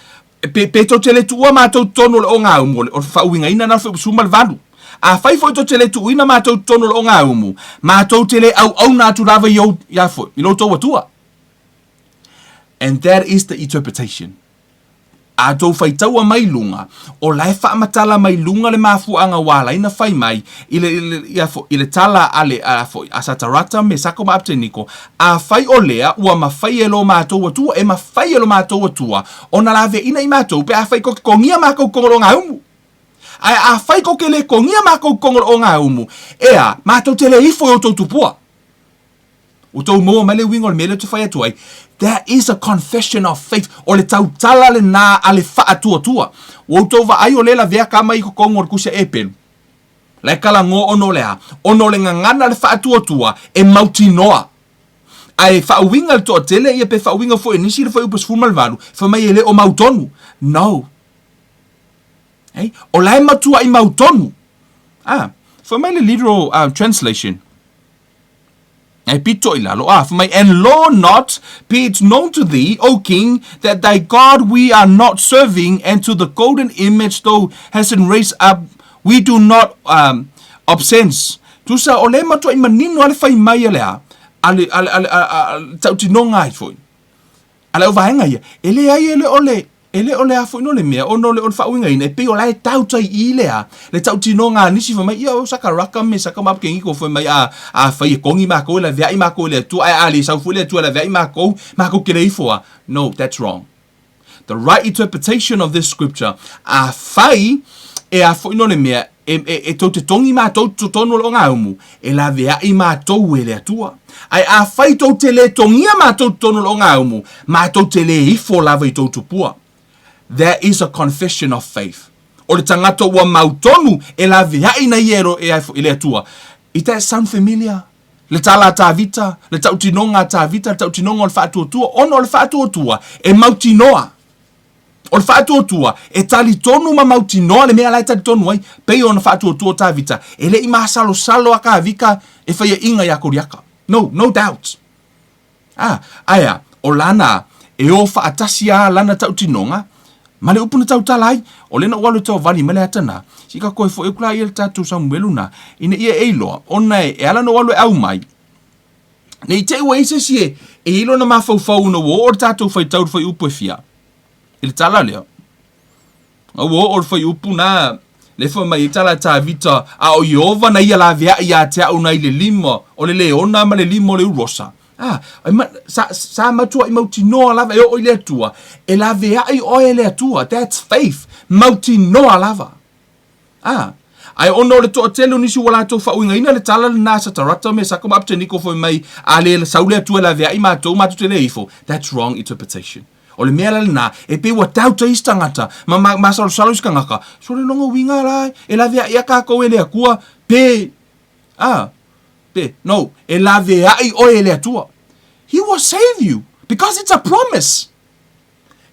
pe, pe tou te le tuua matou i totonu o le ogaumu, o le, o le faauigaina na o le fuaiupu 18. Afai foi tou te le tuuina matou i totonu o le ogaumu, matou te le auauna atu lava i ou, ia foi, i lo outou Atua. And that is the interpretation. A tou faitaua mai luga, o la e faamatala mai luga le mafuaaga ua ala ai na fai mai i le, i le, ia foi, i le tala a le, a foi, a Satarata, Mesako ma Apeteniko, Afai o lea ua mafai e lo matou Atua, e mafai e lo matou Atua ona laveaina i matou pe afai kou te kogia makou kogo lo gaumu. Ae afai kou te le kogia makou kogo lo gaumu, ea, matou te le ifo i outou tupua. Ua tou maua mai le uiga o le mea lea ou te fai atu ai? That is a confession of faith. O le tautala lena a le faatuatua. Ua outou vaai o lea lavea ka mai i totonu o le tusi a Epelu. La e talanoa ona o le a? Ona o le gagana le faatuatua e mautinoa. Ae faauiga le toatele ia pe faauiga foi e nisi le fuaiupu 18, fai mai e le o mautonu. No. Hey, o la e matuai mautonu. Ah, fai mai le literal translation. E pito i lalo, ah, fai mai, And lo not, be it known to thee, O king, that thy God we are not serving, and to the golden image thou hast raised up, we do not um, obscene. Tusa, o le matuai manino a le fai mai a le a, a le, a le, a le, a, a, a, tautinoga ai foi. A le auvaega ia, e leai e le o le, e le o le a foi no le mea, ona o le, o le faauigaina, e pei o la e tautai i le a, le tautinoga a nisi fai mai, ia o Sakaraka me Saka ma Apekengiko fai mai, a, afai e kogi makou e laveai makou e le Atua, ae a le sau foi le Atua e laveai makou, makou ke le ifo a. No, that's wrong. The right interpretation of this scripture, afai e a foi no le mea, e, e, e tou te tongi matou totonu o le ogaumu, e laveai matou e le Atua. Ae afai tou te le tongia matou totonu o le ogaumu, matou te le ifo lava i tou tupua. That is a confession of faith. O le tagata ua mautonu e laveai na ia e, e, e le Atua. Is that sound familiar? Le tala a Tāvita, le tautinoga a Tāvita, le tautinoga o le faatuatua, ona o le faatuatua e mautinoa. O le faatuatua, e talitonu ma mautinoa le mea la e talitonu ai, pei ona faatuatua o Tavita, e le i masalosalo a Kavika e faiaʻiga iā Koriaka. No, no doubt. A, aea, o lana, e o faatasi a lana tautinoga, ma le upu na tautala ai, o lena ua alu e taovali mai le ata na, si ka koe foi aku la ia le tatou Samuelu na, ina ia e iloa, ona e, e ala na ua alu e au mai, Ne i te i ua i ai se isi e, e i ai lona mafaufau ina ua oo le tatou faitau i le fuaiupu e fia, i le tala lea. A ua oo le fuaiupu na Le fai mai ai tala a Tavita, A o Ieova na ia laveaʻi iā te a'u nai le lima o le leona ma le lima o le urosa. A, e ma, sa, sa matuaʻi mautinoa lava e oo i le Atua, e laveaʻi oe e le Atua. That's faith. Mautinoa lava. A, ae ona o le toatele o nisi ua latou faauigaina le tala lenā a Satarata, Mesaka ma Apeteniko fai mai, A le sau le Atua e laveaʻi matou, matou te le ifo. That's wrong interpretation. O le mea la lenā, e pei ua doubt ai isi tagata, ma ma masalosalo isi kangaka, sole lona uiga la e laveaʻi a kākou e le Atua, pe, a, pe, no, e laveaʻi oe e le Atua. He will save you, because it's a promise.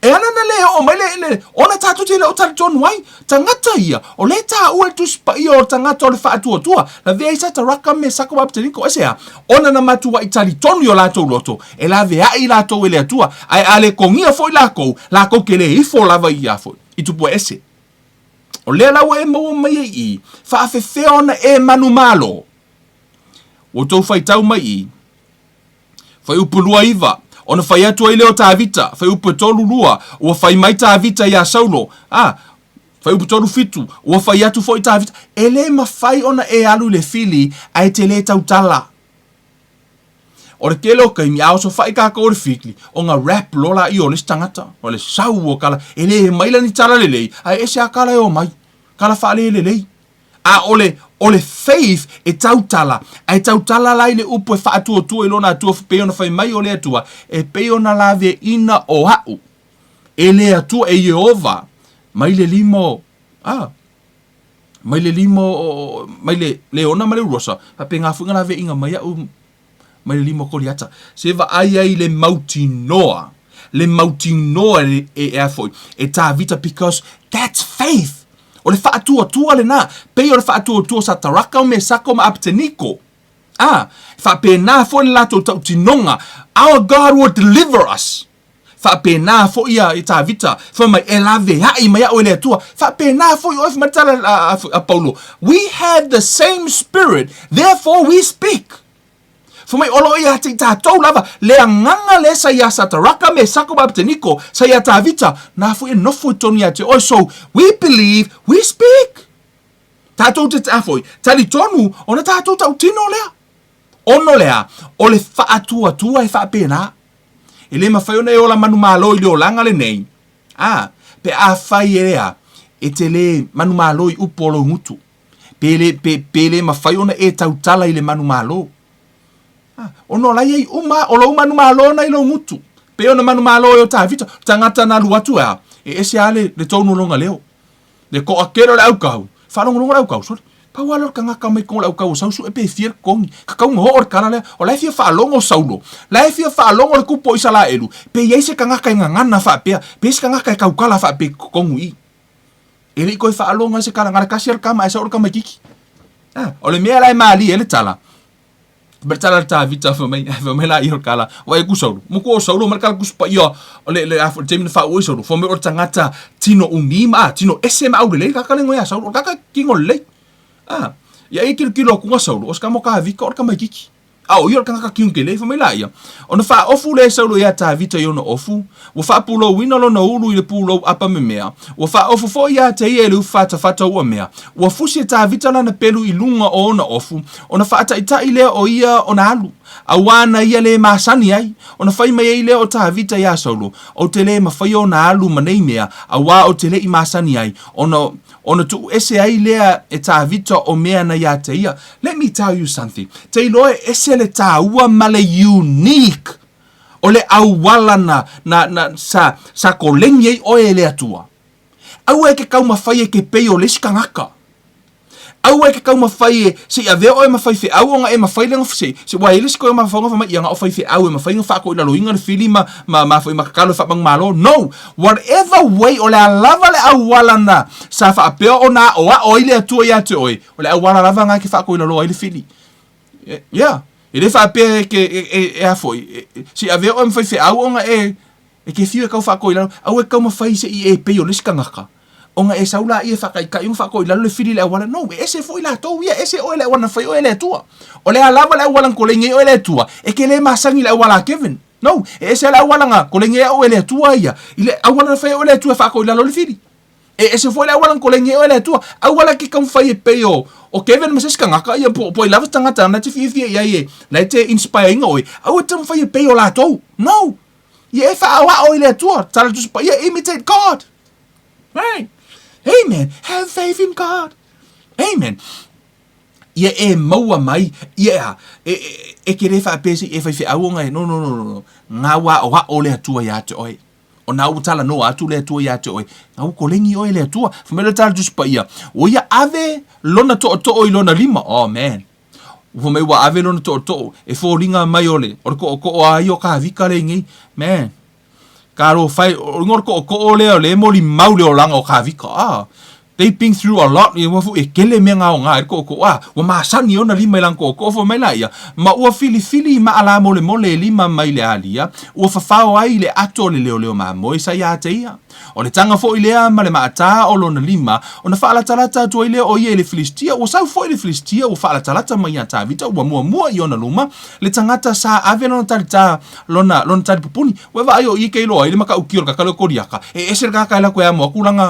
E ana na le oo mai le, le, ona tātou te le o talitonu ai, tagata ia, o le tāua le Tusi Paia o tagata o le faatuatua, lavea ai Sataraka me Saka ma Apeteniko, aisea? Ona na matuaʻi talitonu i o latou loto, e laveaʻi latou e le Atua, ae a le kogia foi lakou, lakou ke le ifo lava i ia foi, i tupua ese. O lea la ua e maua mai ai i, faafefea ona e manumalo. Ua outou faitau mai i, Fuaiupu 29, ona fai atu ai lea o Tavita, Fuaiupu 32, ua fai mai Tavita iā Saulo, a, Fuaiupu 37, ua fai atu foi Tavita, e le mafai ona e alu i le fili, ae te le tautala. O le tele o taimi, a osofai kākou i le fili, ona rap loa laia o le isi tagata, o le sau o kala, e le mai la ni tala lelei, ae ese a kala e omai, kala faalelelei. A o le, o le faith e tautala, ae tautala la i le upu e faatuatua i lona Atua pei ona fai mai o le Atua, e pei ona laveina o a'u e le Atua, e Ieova, mai le lima o, a, mai le lima o, mai le leona ma le urosa, faapena foi na laveina mai a'u mai le lima o Koliata. Se vaai ai le mautinoa, le mautinoa e, e, e a foi, e Tavita because that's faith. O le faatuatua lenā, pei o le faatuatua o Sataraka o Mesaka ma Apeteniko. A, faapena foi le latou tautinoga, our God will deliver us. Faapena foi ia i Tavita, fai mai, e laveai mai a'u e le Atua. Faapena foi oe, fai mai le tala a, a, a Paulo, we have the same spirit, therefore we speak. Fai mai, o lo o ia te i tātou lava, le agaga lea sa iā Sataraka, Mesaka ma Apeteniko, sa iā Tavita, nā foi e nofo i tonu ia te oe. So, we believe, we speak. Tātou te, a foi, talitonu, ona tātou tautino lea. Ono lea, o le faatuatua e faapena. E le mafai ona e ola manumalo i le olaga lenei, a, pe afai e lea, e te le manumalo i upu o lou gutu, pe le, pe, pe le mafai ona e tautala i le manumalo. A, ona o la iai uma, o lou manumalo na i lou gutu. Pei ona manumalo e o Tavita, tagata na alu atu e a, e ese a le, le tonu o lona leo. Le toatele o le aukau, faalogologo le aukau, sole, pau lava lea o le tagata mai totonu o le aukau o sau sue pe fia le totogi, tatau ona oo le tala lea, o la e fia faalogo Saulo, la e fia faalogo le tupu o Isaraelu, pe i ai se tagata e gagana faapea, pe i ai se tagata e tautala faapea i totonu i i. E le i toe faalogo ai se tala, na o le tasi lava le tama ae sau le tamaitiiti. A, o le mea la e malie ai le tala, Mai tala le Tavita fai mai, fai mai la ia o le kala, wa e ku Saulu. Mo ku o Saulu mai le kala kusi paia o le le afo taimi na faaua i Saulu. Fai mai o le tagata tino umi ma tino ese ma aulelei kaka le ngoe a Saulu. O le kaka kingo lelei. Ah, ia e kilokilo atu ga Saulu, o se kama o Tavita o le tamaititi. A o ia o le tagata kingo kele, fai mai la ia. Ona faaofu lea e Saulu iā Tavita i ona ofu, ua faapulouina lona ulu i le pulou apa memea, ua faaofu foi iā te ia i le ufi fatafata ua mea, ua fusi e Tavita lana pelu i luga o ona ofu, ona faataʻitaʻi lea o ia ona alu, auā na ia lē masani ai, ona fai mai ai lea o Tavita iā Saulo, Ou te lē mafai ona alu ma nei mea, auā ou te leʻi masani ai, ona, ona tuu ese ai lea e Tavita o mea na iā te ia. Let me tell you something, te iloa e ese le tāua ma le unique o le auala na, na, na, sa, sa koleni ai oe e le Atua. Aua e ke taumafai e ke pei o le isi tagata. Aua e ke taumafai e, se i avea oe ma faifeau ona e mafai lea ona, se, se ua i ai le isi koe mafaufauga fai mai, ia na o faifeau e mafai ona faatoilaloina le fili ma, ma, ma, ma tatalo e faamanumalo. No! Whatever way, o le a lava le auala na sa faapea ona aoao ai le Atua ia te oe, o le auala lava na e ke faatoilaloa ai le fili. Yeah. E le faapea e ke, e, e, e a foi, e, e, se i avea oe ma faifeau ona e, e ke fiu e kau faatoa i lalo, aua e taumafai se i e pei o le isi tagata, ona e sau laia e faataitai ma faatoa i lalo le fili i le auala. No, e ese foi latou ia, ese oe i le auala na fai oe e le Atua. O le a lava le auala na koleni ai oe e le Atua, e ke le masani i le auala a Kevin. No, e ese le auala na koleni ai oe e le Atua ia, i le auala na fai oe e le Atua e faatoa i lalo le fili. E ese foi le auala na kolegi ai oe e le Atua. Aua la ke taumafai e pei o, o Kevin ma se isi tagata, ia po, po ai lava se tagata na te fiafia i ai e, la e te inspire ina oe. Aua e taumafai e pei o latou. No! Ia e faaoao i le Atua. Tala Tusi Paia, imitate God. Right? Amen. Have faith in God. Amen. Ia e maua mai, ia e a, e, e, e ke le faapea se i e faifeau ona e, no, no, no, no, no. Ngā wā o ao le Atua iā te oe. O nā ua talanoa atu le Atua iā te oe, ngā ua kolegi oe e le Atua. Fai mai le tala Tusi Paia, ua ia ave lona toʻotoʻo i lona lima. Oh man. Ua mai ua ave lona toʻotoʻo, e foliga mai o le, o le koʻokoʻo a ia o Kāwika le nei. Man. Talofa e, o le koʻokoʻo lea o le molimau le olaga o Kāwika. Ah, they've been through a lot, ia ua foi e tele mea gaoga ai le koʻokoʻo. Ah, ua masani ona lima i lana koʻokoʻo fai mai laia, ma ua filifili i maʻalā molemole e lima mai le alia, ua fafao ai i le ato o le leoleo mamoe sa iā te ia. O le taga foi lea ma le maʻatā o lona lima, ona faalatalata atu ai lea o ia i le Filistia, ua sau foi le Filistia ua faalatalata mai iā Tavita, ua muamua i ona luma le tagata sa ave lona talitā, lona, lona talipupuni. Ua e vaai o i ke iloa ai le makaʻuki o le kaka lea o Koliaka, e ese le kaka e lako e amo aku langa,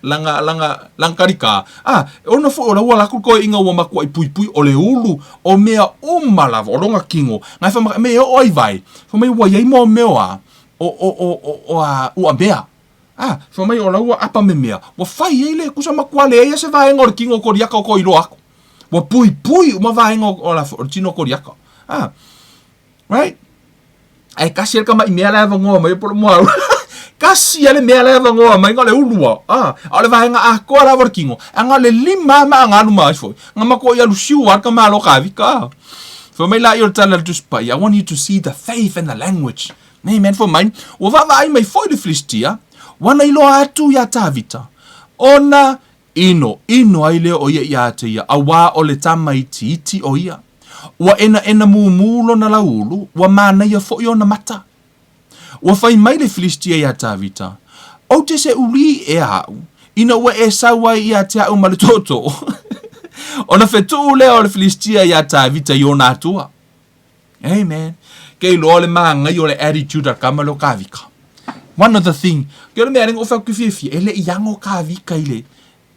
langa, langa, langa kalikā. A, ona foi o la ua lako koe inga ua makuaʻi puipui o le ulu o mea uma lava, o lona kino, nga e whamaka, me e oo ai vai, fai mai ua iai moa mea a, o, o, o, o, o a, ua mea. A, fai mai o la ua apa me mea, ua fai ai le kusa makua leai a se vaega o le kino o Koliaka o ko iloa aku. Ua puipui uma vaega o, o, la, o le tino o Koliaka. A, right? Ae kasi a le kamaʻi mea la e avanoa mai po o le moa kasi a le mea la e avanoa mai na o le ulu a a o le vaega atoa lava o le kino a na o le lima a ma galu ma ai foi na matou i alu siu a le tamālo Kāwika a fai mai laia o le tala a le Tusi Paia I want you to see the faith and the language Amen fai mai ua vaavaai mai foi le Filistia ua na iloa atu iā Tāvita ona Ino, ino ai lea o ia iā te ia, auā o le tamaitiiti o ia. Ua enaena mūmū lona lauulu, ua mānaia foʻi ona mata. Ua fai mai le Filistia iā Tāvita, Ou te se ulī ea aʻu, ina ua e sau ai iā te aʻu ma le tootoo. Ona fetuʻu lea o le Filistia iā Tāvita i ona atua. Amen. Ke iloa le māngai o le attitude a le kama lea o Kāvika. One of the thing, ke o le mea lenga o whau ki fiafia, e le i ango Kāvika i le,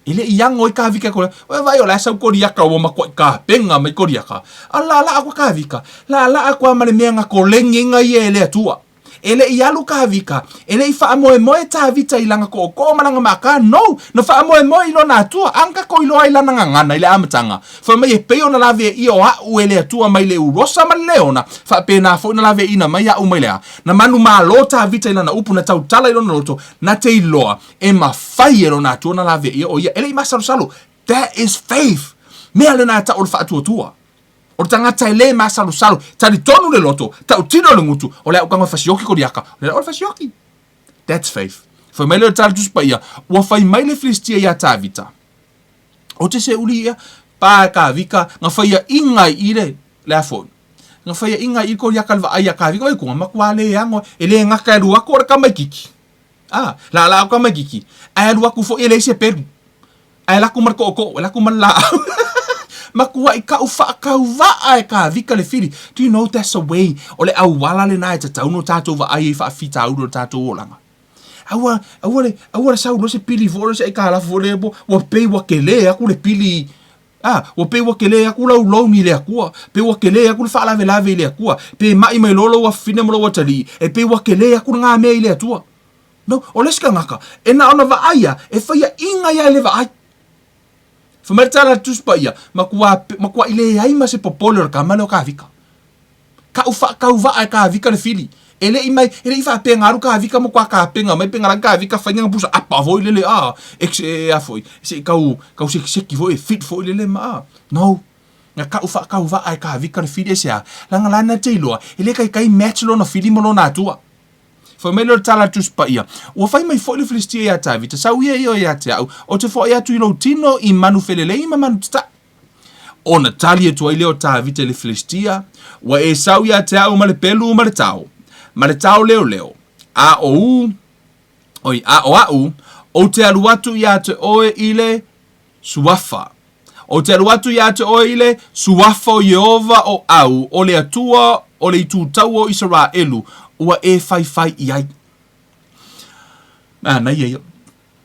e le i ango i Kāvika ko, oe vai o la sau Koriaka ua makuaʻi kapenga mai Koriaka. A la la ako Kāvika, la la ako a ma le mea nga kolegi nga ia e le Atua. E le i alu Kāvika, e le i faamoemoe Tāvita i lana koʻokoʻo ma lana mākā, no, na faamoemoe i lona Atua, a na kako iloa ai lana gagana i le amataga. Fai mai e pei ona laveai ʻia o aʻu e le Atua mai le urosa ma le leona, faapena foi na laveaiina mai aʻu mai le a. Na manumalo Tāvita i lana upu, na tautala i lona loto, na te iloa, e mafai e lona Atua na laveai ʻia ʻo ia, e le i masalosalo. That is faith! Mea lena e taʻu o le faatuatua. O le tagata e lē masalosalo, talitonu le loto, tautino le gutu, o le a ukaga fasioki Koliaka, o le la o le fasioki. That's faith. Fai mai lea o le tala Tusi Paia, ua fai mai le Filistia iā Tavita, O te se uli ia, pa e Kavika, nga whaia inga i le, le a foi. Nga whaia inga i Koliaka le vaai a Kavika, oi kunga makua le ango, e le ngaka e luako o le kamaikiki. Ah, la la o kamaikiki, ae alu aku foi e leai se pelu. Ae lako ma le koʻokoʻo, e lako ma le lāʻau. Makuaʻi kaʻu faakauvaʻa e Kāwika le fili. Do you know that's the way, o le ʻauala lenā e tatau no tātou vaai ai faafitauli o le tātou olaga. Aua, aua le, aua le sau loa se pili foi lea se aikalafu foi lea ua pei ua kelē aku le pili, a, ua pei ua kelē aku lau loan i le Akua, pei ua kelē aku le faalavelave i le Akua, pe maʻi mai loa lou afafine ma lou atalii, e pei ua kelē aku lena mea i le Atua. No, o le isi kanaka, e na ona vaai ia, e faia inga ia i le vaai. Fai mai le tala a le Tusi Paia, Makuā, makuaʻi leai ma se popole o le kama lea o Kāwika. Kaʻu faakauvaa e Kāwika le fili. E le i mai, e le i faapea alu Kāwika mo kua kapenga mai penga lagi Kāwika fainga nga pusa apa foi lele a, ex e a foi, se i kau, kau sekiseki foi e fit foi lele ma a. No. Nga kaʻu faakauvaa e Kāwika le fili e se a, langa lana te iloa, e le kaikai match lona fili ma lona atua. Fai mai lea o le tala a le Tusi Paia, Ua fai mai foi le Filistia iā Tavita, Sau ia ia ia te au, ou te foʻi atu i lou tino i manu felelei ma manu tataʻi. Ona tali atu ai lea o Tavita i le Filistia, Ua e sau ia te au ma le pelu ma le tao, ma le tao leoleo, a o u, oi, a o aʻu, ou te alu atu ia te oe i le Suafa. Ou te alu atu iā te oe i le Suafa o Ieova o au, o le Atua o le itūtaua o Isaraelu, ua e faifai i ai. Manaia ia.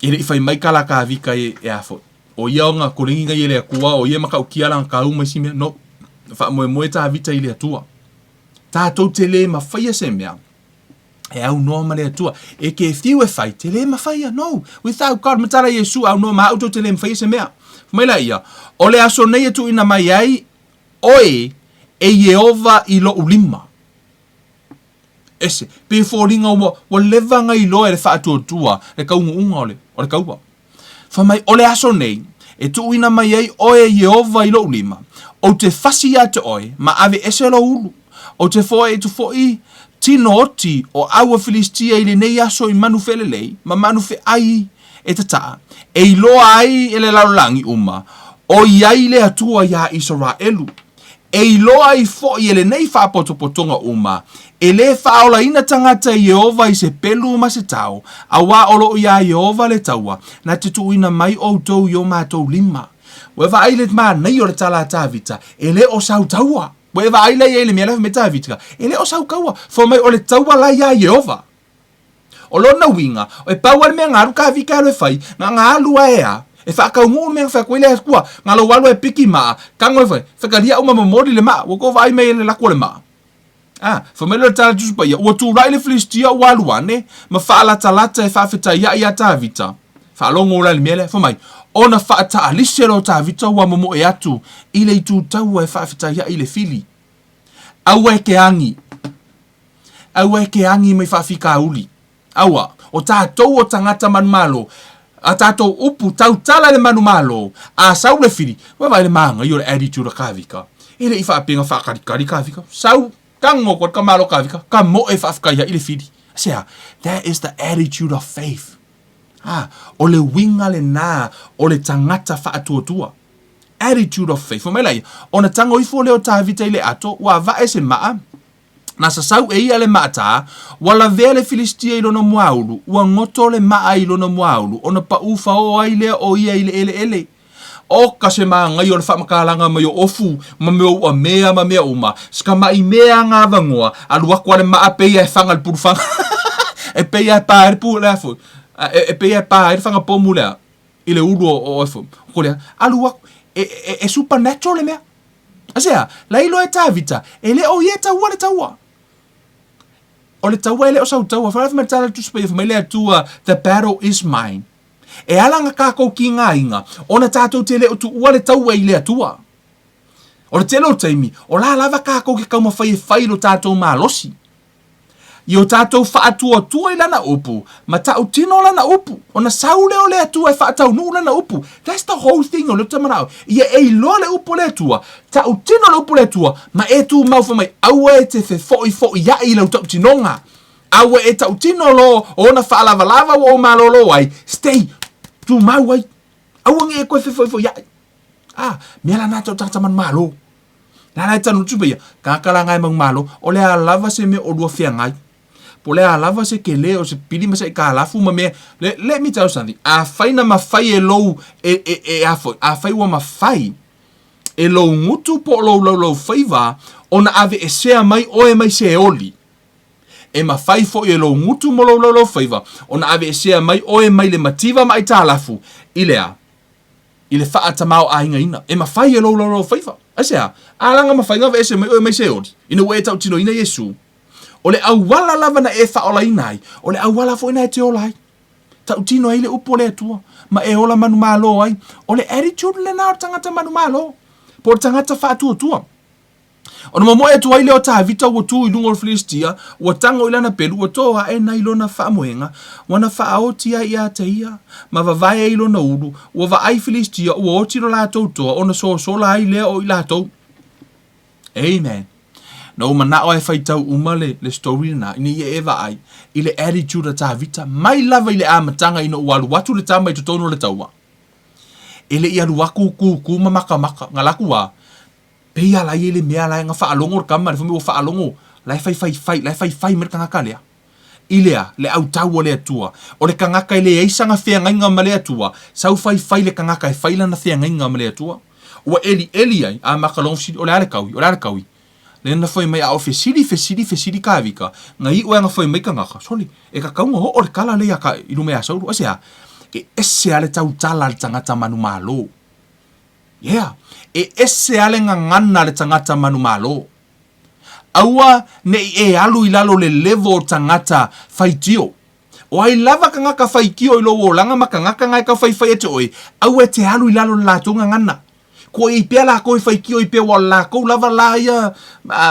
E le i fai mai ka la Tavita e, e a foi. O ia ona kolegi ngai e le Atua, o ia e matautia lana kau ma isi mea. No. Faamoemoe Tavita i le Atua. Tatou te le mafaia se mea e aunoa ma le Atua. E te fiu e fai, te le mafaia. No. Without God, matala Iesu, aunoa ma au tou te le mafaia se mea. Fai mai laia, o le aso nei e tuuina mai ai oe e Ieova i lou lima. Ese, pei e foliga ua, ua leva ona iloa e le faatuatua le taunuuga o le, o le taua. Fai mai, o le aso nei, e tuuina mai ai oe e Ieova i lou lima, ou te fasi ia te oe, ma aveese lou ulu. Ou te foai atu foi tino oti o au a Filistia i lenei aso i manu felelei ma manu feai e tataa, e iloa ai e le lalolagi uma, o i ai le Atua iā Isaraelu. E iloa ai foi e lenei faapotopotoga uma, e lē faaolaina tagata e Ieova i se pelu ma se tao, auā o lo o iā Ieova le taua, na te tuuina mai outou i o matou lima. Ua e vaai i le manaia o le tala a Tavita, e le o sau taua. Ua e vaai la i ai i le mea lea fai mai Tavita, e le o sau taua, fai mai o le taua la iā Ieova. O lona uiga, e pau lava le mea na alu Tavita e alu e fai, na ona alu lava e a, e faataunuu le mea na fai atu ai le Atua, na lou alu e piki maa, tago e fai, fetalia uma momoli le maa, ua tou vaai mai i le lako o le maa. A, fai mai lea o le tala a Tusi Paia, ua tulai le Filistia ua alu ane, ma faalatalata e faafetaiaʻi iā Tavita. Faalogo la i le mea lea, fai mai, ona faataalise loa o Tavita ua momoe atu i le itu taua e faafetaiaʻi i le fili. Aua e ke agi. Aua e ke agi mai faafitauli. Aua, o tatou o tagata manumalo, a tatou upu tautala i le manumalo, a sau le fili, ua vaai le māgaia o le attitude a Kavika. E le i faapea na faakalikali Kavika. Sau, tago atu ai le tamalo o Kavika, ka moe faafetai ai le fili. Aisea? That is the attitude of faith. Ah, o le uiga lena o le tagata faatuatua. Attitude of faith. Fai mai laia, ona tago ifo lea o Tavita i le ato, ua avae se maa, Na sasau e ia le maatā, ua lavea le Filistia i lona muaulu, ua goto le maa i lona muaulu, ona paʻū faoō ai lea o ia i le ʻeleʻele. ʻO ka se māgaia o le faamatalaga mai o ofu ma mea uʻa mea ma mea uma, ska maʻi mea ngā vangoa, alu aku a le maa peia e faga le pulu faga e peia e pā ai le pu lea foi, e peia e pā ai le faga pomu lea i le ulu o o foi. Ko lea, alu aku, e, e, e supernatural le mea. Aisea? La iloa e Tavita, e le o ia e taua le taua. O le taua e le o sau taua. Fai mai le Tusi Paia, fai mai le Atua, the battle is mine. E ala na kākou ki ngā inga, ona tātou te le o tuua le taua i le Atua. O le tele o taimi, o la lava kākou ke kaumawhai e whai lo tātou malosi. I o tātou faatuatua i lana upu, ma tautino lana upu, ona sau lea o le Atua e faataunuu lana upu. That's the whole thing o le uta manao. Ia e iloa le upu o le Atua, tautino le upu o le Atua, ma e tumau fai mai, aua e te fefoifoiaʻi i lau tautinoga. Aua e tautino lo ona faalavalava ua ou malōlō ai, stay, tumau ai. Aua ne i e koe fefoifoiaʻi. Ah, mea la na tau tagata manumalo. La la e tanu tupe ia, kaka la ngai manumalo, o le a lava se mea o lua feagai. Po le a lava se kele o se pili ma se ikalafu ma mea. Let, let me tell you something. Afai na mafai e lou, e, e, e afoi, afai ua mafai e lou gutu po o lou laulau faiva ona aveesea mai oe mai Seoli. E mafai foi e lou gutu mo lou laulau faiva ona aveesea mai oe mai le mativa ma aitalafu i le a? I le faatamao-aigaina, e mafai e lou laulau faiva. Aisea? Alaga mafai na aveese mai oe mai Seoli, ina ua e tautinoina Iesu. O le auala lava na e faaolaina ai, o le auala foi na e te ola ai. Tautino ai le upu o le Atua, ma e ola manumalo ai. O le attitude lena o le tagata manumalo, po o le tagata faatuatua. Ona momoe atu ai lea o Tavita ua tu i luga o le Filistia, ua tago i lana pelu, ua tō aʻe nai lona faamoega, ua na faaoti ai ia te ia, ma vavae ai lona ulu, ua vaai Filistia, ua oti lo latou toa, ona sosola ai lea o i latou. Amen. Na ou manao e faitau uma le, le story lena, ina ia e vaai i le attitude a Tavita, mai lava i le amataga ina ua alu atu le tama i totonu o le taua. E le i alu aku kūkū ma makamaka, nga laku a, Pei a la i ai le mea la e na faalogo le tama, le fai mai ua faalogo, la e faifaifai, la e faifai mai le tagata lea. I le a? Le autau a le Atua. O le tagata e leai sana feagaiga ma le Atua, sau faifai le tagata e fai lana feagaiga ma le Atua. Ua elieli ai, a maka logo fesili, o le a le taui, o le a le taui? Lea na fai mai, a o fesili, fesili, fesili Kavika, na iu ai na fai mai tagata, sole, e tatau ona oo le tala lea ia ka, i luma ia Saulo. Aisea? E ese lava le tautala a le tagata manumalo. Yeah. E ese lava le gagana a le tagata manumalo. Aua ne i e alu i lalo o le level o tagata faitio. O ai lava kagaka faitio i lou olaga ma kagaka nga e tau faifai atu oe, aua e te alu i lalo o le latou gagana. Kua i ai pea lakou e faitio ai pea ua o le lakou lava la ia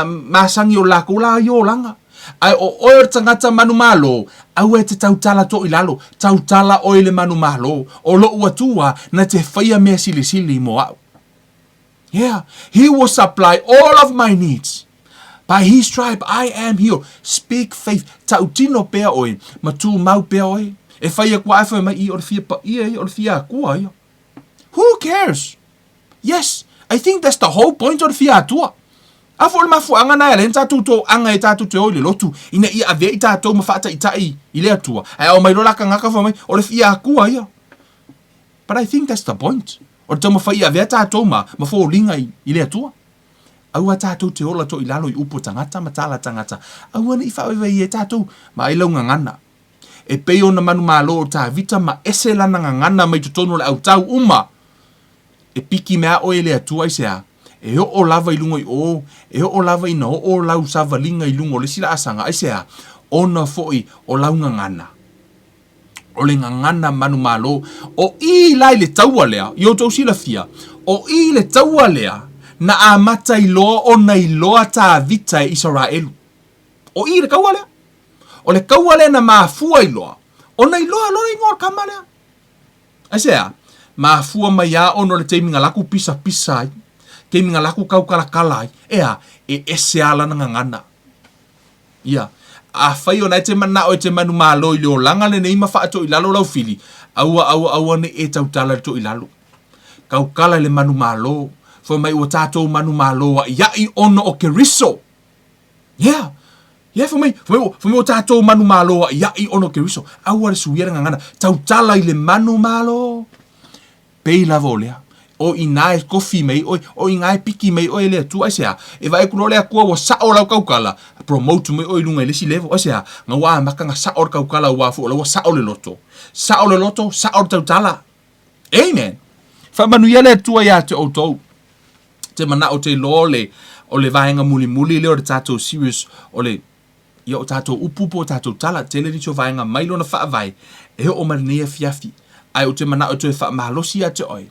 masani o le lakou la ia olaga. Ae o oe o le tagata manumalo, aua e te tautala to i lalo, tautala oe i le manumalo, o lou Atua na te faia mea silisili mo au. Yeah, he will supply all of my needs. By his stripe I am healed. Speak faith. Tautino pea oe, ma tumau pea oe. E fai aku ae fai mai i o le fia paia ia, o le fia akua ia. Who cares? Yes, I think that's the whole point o le fia atua. A foi o le mafuaaga na e ala ai ona tatou toaga e tatou te o i le lotu, ina ia avea i tatou ma faataitai i le Atua. Ae ao mai loa la kagaka fai mai, o le fia akua ia. But I think that's the point. O le taumafai ia avea tatou ma, ma foliga i, i le Atua. Aua tatou te ola to i lalo i upu a tagata ma tala a tagata. Aua ne i faavaivaia ai tatou ma ai lau gagana. E pei ona manumalo o Tavita ma ese lana gagana mai totonu o le autau uma. E piki mea oe e le Atua aisea? E oo lava i luga i o, e oo lava ina oo lau savaliga i luga o le isi laasaga aisea? Ona foi o lau gagana. O le gagana manumalo. O i la i le taua lea, i outou silafia, o i le taua lea na amata ai loa ona iloa Tavita e Isaraelu. O i le taua lea. O le taua lea na mafua ai loa ona iloa loa le igoa o le tama lea. Aisea? Mafua mai lava ona o le taimi na latou pisapisa ai, taimi na latou taukalakala ai, ea, e ese lava lana gagana. Ia, afai ona e te manao e te manumalo i le olaga lenei ma faatoilalo lau fili, aua, aua, aua ne i e tautala i le toilalo. Tautala i le manumalo, fai mai ua tatou manumalo a'ia'i ona o Keriso. Yeah. Yeah, fai mai, fai mai, fai mai ua tatou manumalo a'ia'i ona o Keriso. Aua le suia le gagana. Tautala i le manumalo. Pei lava o lea. O inā e kofi mai oe, o inā e piki mai oe e le Atua, aisea? E vaai atu loa le Atua ua sao lau tautala, promote mai oe i luga i le isi level, aisea? Na ua amata ona sao le tautala aua foi o la ua sao le loto. Sao le loto, sao le tautala. Amen. Faamanuia le Atua iā te outou. Te manao te iloa o le, o le vaega mulimuli lea o le tatou series o le ia o tatou upu po o tatou tala, tele nisi o vaega mai lona faavae e oo mai lenei afiafi. Ae ou te manao e toe faamalosi ia te oe,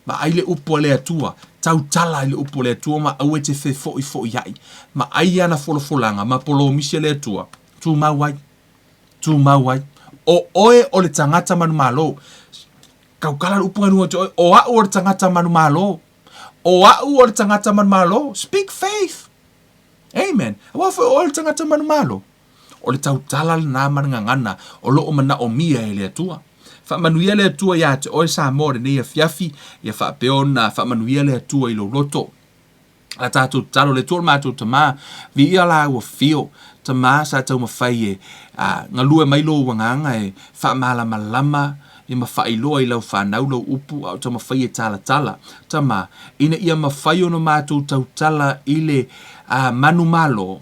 vaai le upu a le Atua, tautala i le upu a le Atua ma aua e te fefoifoiai, ma ai ana folafolaga ma polomisi a le Atua, tumau ai, tumau ai. O oe o le tagata manumalo. Tautala le upu ngai luga o te oe, o au o le tagata manumalo. O au o le tagata manumalo. Speak faith. Amen. Aua foi o oe le tagata manumalo. O le tautala lena ma le gagana o lo o manaomia e le Atua. Faamanuia le Atua iā te oe Samoa i lenei afiafi, ia faapea ona faamanuia le Atua i lou loto. A tatou tatalo, le Atua o le matou Tama, viia lāua fio, Tama sa taumafai e galue mai lou agaga e faamalamalama ia ma faailoa i lau fanau lou upu a o taumafai e talatala, Tama, ina ia mafai ona matou tautala i le manumalo,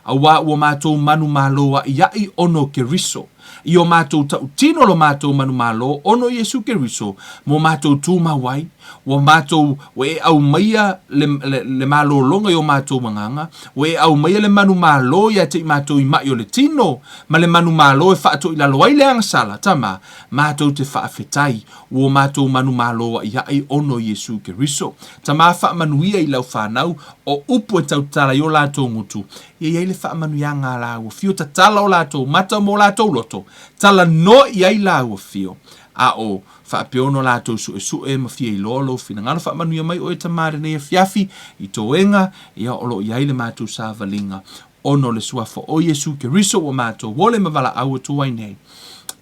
Auā ua matou manumalo aʻiaʻi ono Keriso, i o matou tautino lo matou manumalo ono Iesu Keriso, mo matou tumau ai, ua matou, ua e aumaia le, le, le malologa i o matou agaga, ua e aumaia le manumalo ia te i matou i maʻi o le tino, ma le manumalo e faatoilalo ai le agasala, Tama, matou te faafetai, ua o matou manumalo aʻiaʻi ono Iesu Keriso. Tama, faamanuia i lau fanau, O upu e tautala i o latou gutu, ia i ai le faamanuiaga a lāua fio, tatala o latou mata ma o latou loto, talanoa i ai lāua fio, a o faapea ona o latou suesue ma fia iloa lou finagalo. Faamanuia mai oe Tama i lenei afiafi i toega, ia o lo o i ai le matou savaliga ona o le Suafa o Iesu Keriso ua matou ole ma valaau atu ai nei.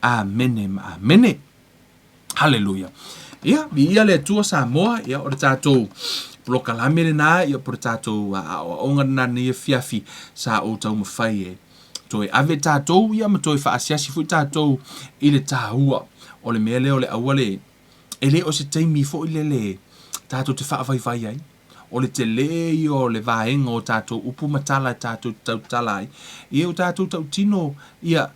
Amene ma amene. Haleluia. Ia, viia le Atua Samoa, ia, o le tatou polokalame lena, ia, po o le tatou aoaoga lena lenei afiafi sa ou taumafai e toe ave tatou, ia, ma toe faasiasi foi tatou i le taua o le mea lea o le aua le, e le o se taimi foi lele tatou te faavaivai ai. O le tele ia o le vaega o tatou upu ma tala e tatou te tautala ai, ia o tatou tautino, ia,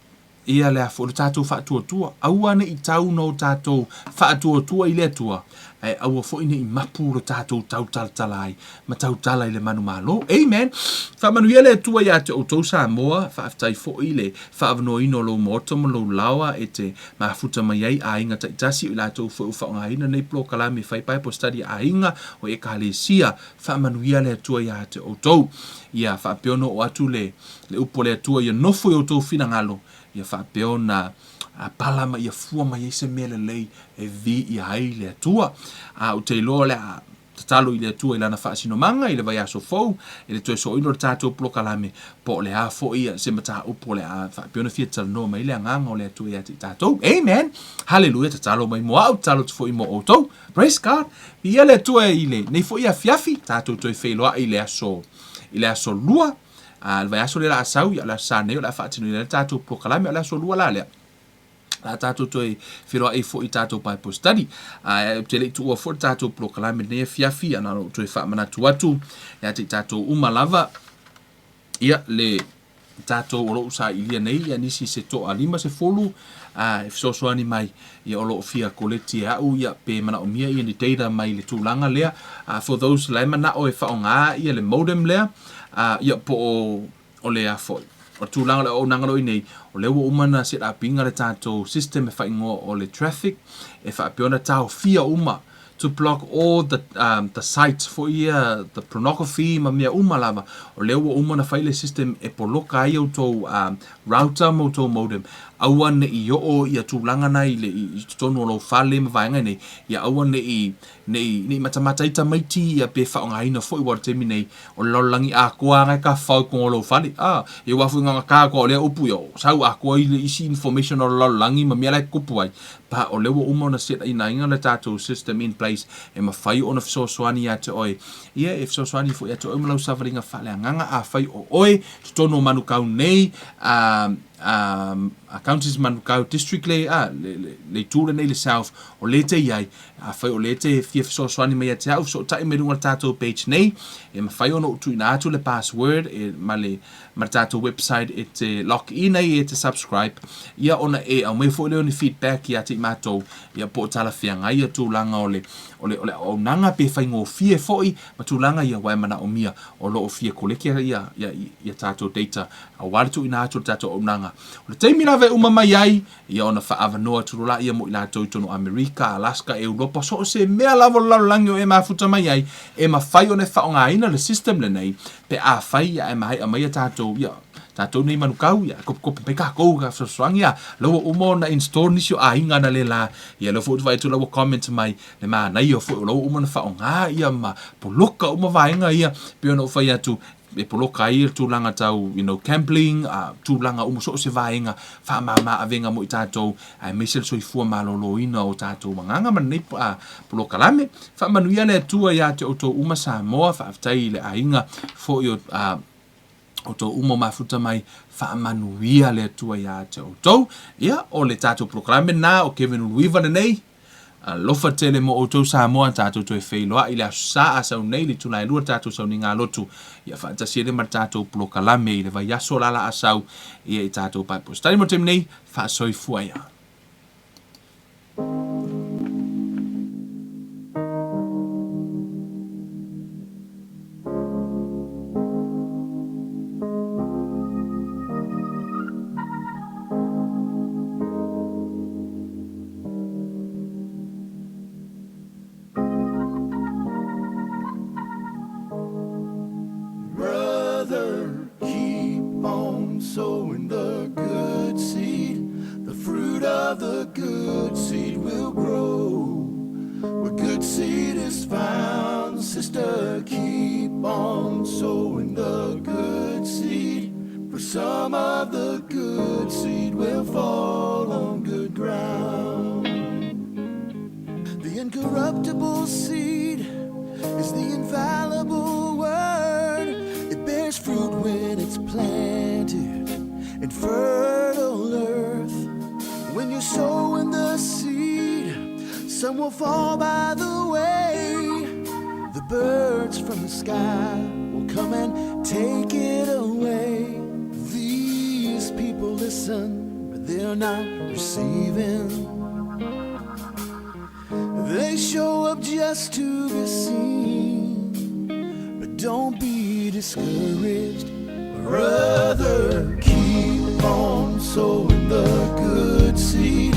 Ia le a foi lo tatou faatuatua. Aua ne i tau ona o tatou faatuatua i le Atua, ae aua foi ne i mapu lo tatou tautalatala ai ma tautala i le manumalo. Amen. Faamanuia le Atua ia te outou Samoa, faafetai foi le faaavanoaina o lou maota ma lou laoa e te mafuta mai ai aiga taitasi o i latou foi ua faaaogaina lenei polokalame e fai Bible study a aiga o Ekalesia. Faamanuia le Atua ia te outou. Ia faapea ona oo atu le le upu a le Atua ia nofo i outou finagalo, ia faapea ona pala ma ia fua mai ai se mea lelei e viia ai le Atua. A ou te iloa o le a tatalo i le Atua i Lana faasinomaga i le vaiaso fou, i le toe sooina o le tatou polokalame, po o le a foi se mataupu o le a faapea ona fia talanoa mai ai le Agaga o le Atua ia te i tatou. Amen! Haleluia! Tatalo mai mo au, tatalo atu foi mo outou. Praise God! Viia le Atua i lenei foi afiafi, tatou toe feiloai i le aso, i le aso Lua. A, le vaiaso lea o le a sau, ia o le Aso Sa nei o le a faatinoina ai le tatou polokalame, o le Aso Lua la lea. O le a tatou toe feiloai ai foi i tatou Bible study. Ae ou te le i tuua foi le tatou polokalame i lenei afiafi, ia na ona ou toe faamanatu atu ia te i tatou uma lava, ia le tatou o lo o sailia nei ia nisi se toa 50 a e fesoasoani mai ia o lo o fia koleti e au ia pe manaomia ia ni data mai le tulaga lea for those la e manao e faaaoga ia le modem lea ia po o o le a foi o le tulaga o le auaunaga o lo o i nei o lea ua uma ona set up ina le tatou system e faaigoa o le traffic e faapea ona taofia uma to block all the the sites foi ia the pornography ma mea uma lava o lea ua uma ona fai le system e poloka ai outou router ma outou modem aua ne i oo ia tulaga na i le i totonu o lou fale ma vaega nei ia aua ne i ne i ne i matamata ai tamaiti ia pe faaaogaina foi aua o le taimi nei o le lalolagi atoa lava e tafafao i totonu o lou fale a ia aua foi na ona ta atu lava o lea upu ia sau atoa i le isi information o le lalolagi ma mea la e tutupu ai Pa o lea ua uma ona set ina le tatou system in place e mafai ona fesoasoani ia te oe. Ia e fesoasoani foi ia te oe ma lau savaliga faaleagaga afai o oe totonu o Manukau nei, a, a, a counties Manukau district le, a, le, le, le itu lenei le south o lea e te i ai. Afai o lea e te fia fesoasoani mai ia te au, fesootai mai luga o le tatou page nei, e mafai ona ou tuuina atu le password e, ma le, ma le tatou website e te log in ai e te subscribe ia ona e aumai foi lea o ni feedback ia te i matou ia po o talafeagai ia tulaga o le o le o le auaunaga pe faigofie foi ma tulaga ia aua e manaomia o lo o fia koleke ia ia ia tatou data aua le tuuina atu o le tatou auaunaga. O le taimi lava e uma mai ai ia ona faaavanoa atu loa laia mo i latou i totonu o Amerika, Alaska, Europa, so o se mea lava o le lalolagi o e mafuta mai ai, e mafai ona e faaaogaina le system lenei pe afai ia e maea mai ia tatou, ia, tatou nei manukau, ia, kopikopi mai tatou ka fesoasoani, ia, la ua uma ona install nisi o aiga ana le la, ia, lea foi ou te vaai atu la ua comment mai le manaia foi o la ua uma ona faaaoga ia ma poloka uma vaega ia, pei ona ou fai atu, e poloka ai le tulaga tau you know gambling, tulaga uma so o se vaega faamama avega mo i tatou aemaise le soifua maloloina o tatou agaga ma lenei polokalame. Faamanuia le Atua ia te outou uma Samoa, faafetai i le aiga foi o outou uma o mafuta mai, faamanuia le Atua ia te outou. Ia, o le tatou polokalame lena o Kevin Uluiva lenei. Alofa tele mo outou Samoa, tatou toe feiloai i le Aso Sa a sau nei i le itula e 2 tatou sauniga lotu ia faatasi ai ma le tatou polokalame i le vaiaso la la a sau ia i tatou Bible Study mo le taimi nei, faasoifua ia. Brother, keep on sowing the good seed. The fruit of the good seed will grow. Where good seed is found, sister, keep on sowing the good seed. For some of the good seed will fall on good ground. The incorruptible seed is the infallible word. It bears fruit when it's planted in fertile earth. When you're sowing the seed, some will fall by the way. The birds from the sky will come and take it away. These people listen, but they're not receiving. They show up just to be seen. But don't be discouraged, brother. Keep on sowing the good seed.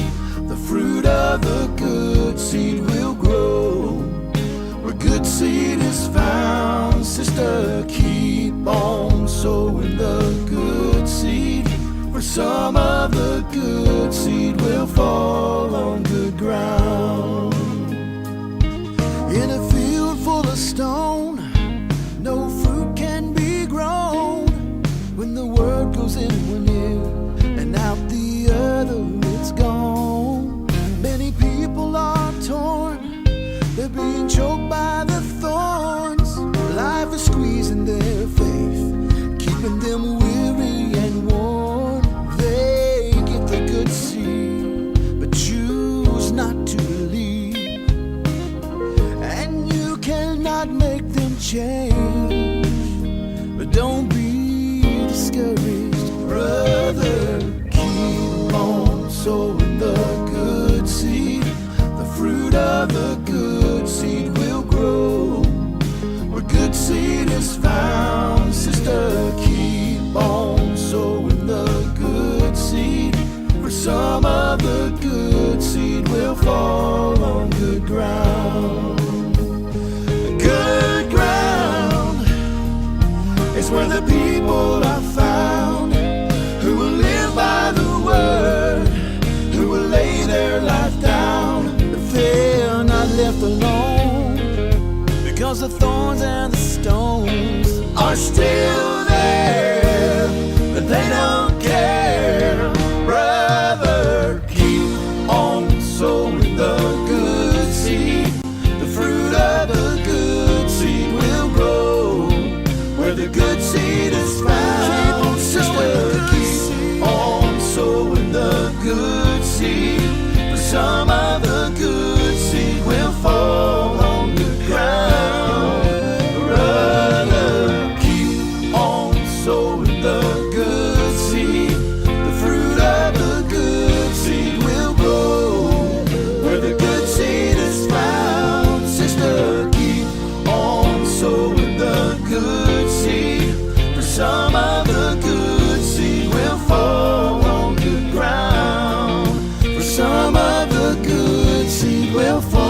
The fruit of the good seed will grow. Where good seed is found, sister, keep on sowing the good seed. For some of the good seed will fall on good ground. In a field full of stone, no fruit can be grown. When the word goes in one ear and out the other, it's gone. Many people are torn, they're being choked by the thorns. Life is squeezing their faith, keeping them weary and worn. They get the good seed, but choose not to believe. And you cannot make them change. But don't be discouraged, brother. Keep on sowing the good seed. The fruit of the good seed will grow. Where good seed is found, sister, keep on sowing the good seed. For some of the good seed will fall on good ground. Good ground is where the people are found who will live by the word, who will lay their life down. But they're not left alone because the thorns and the stones are still there, but they don't care. Brother, keep on sowing the good seed. The fruit of the good seed will grow where the good seed is found. Sister, keep on sowing the good seed. For some of the good seed will fall on the ground. Brother, keep on sowing the good seed. The fruit of the good seed will grow where the good seed is found. Sister, keep on sowing the good seed. For some of the good seed will fall on good ground. For some of the good seed will fall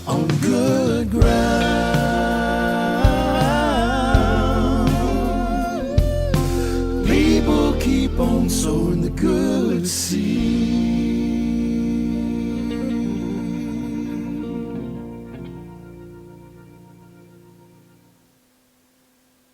on good ground. People keep on sowing the good seed.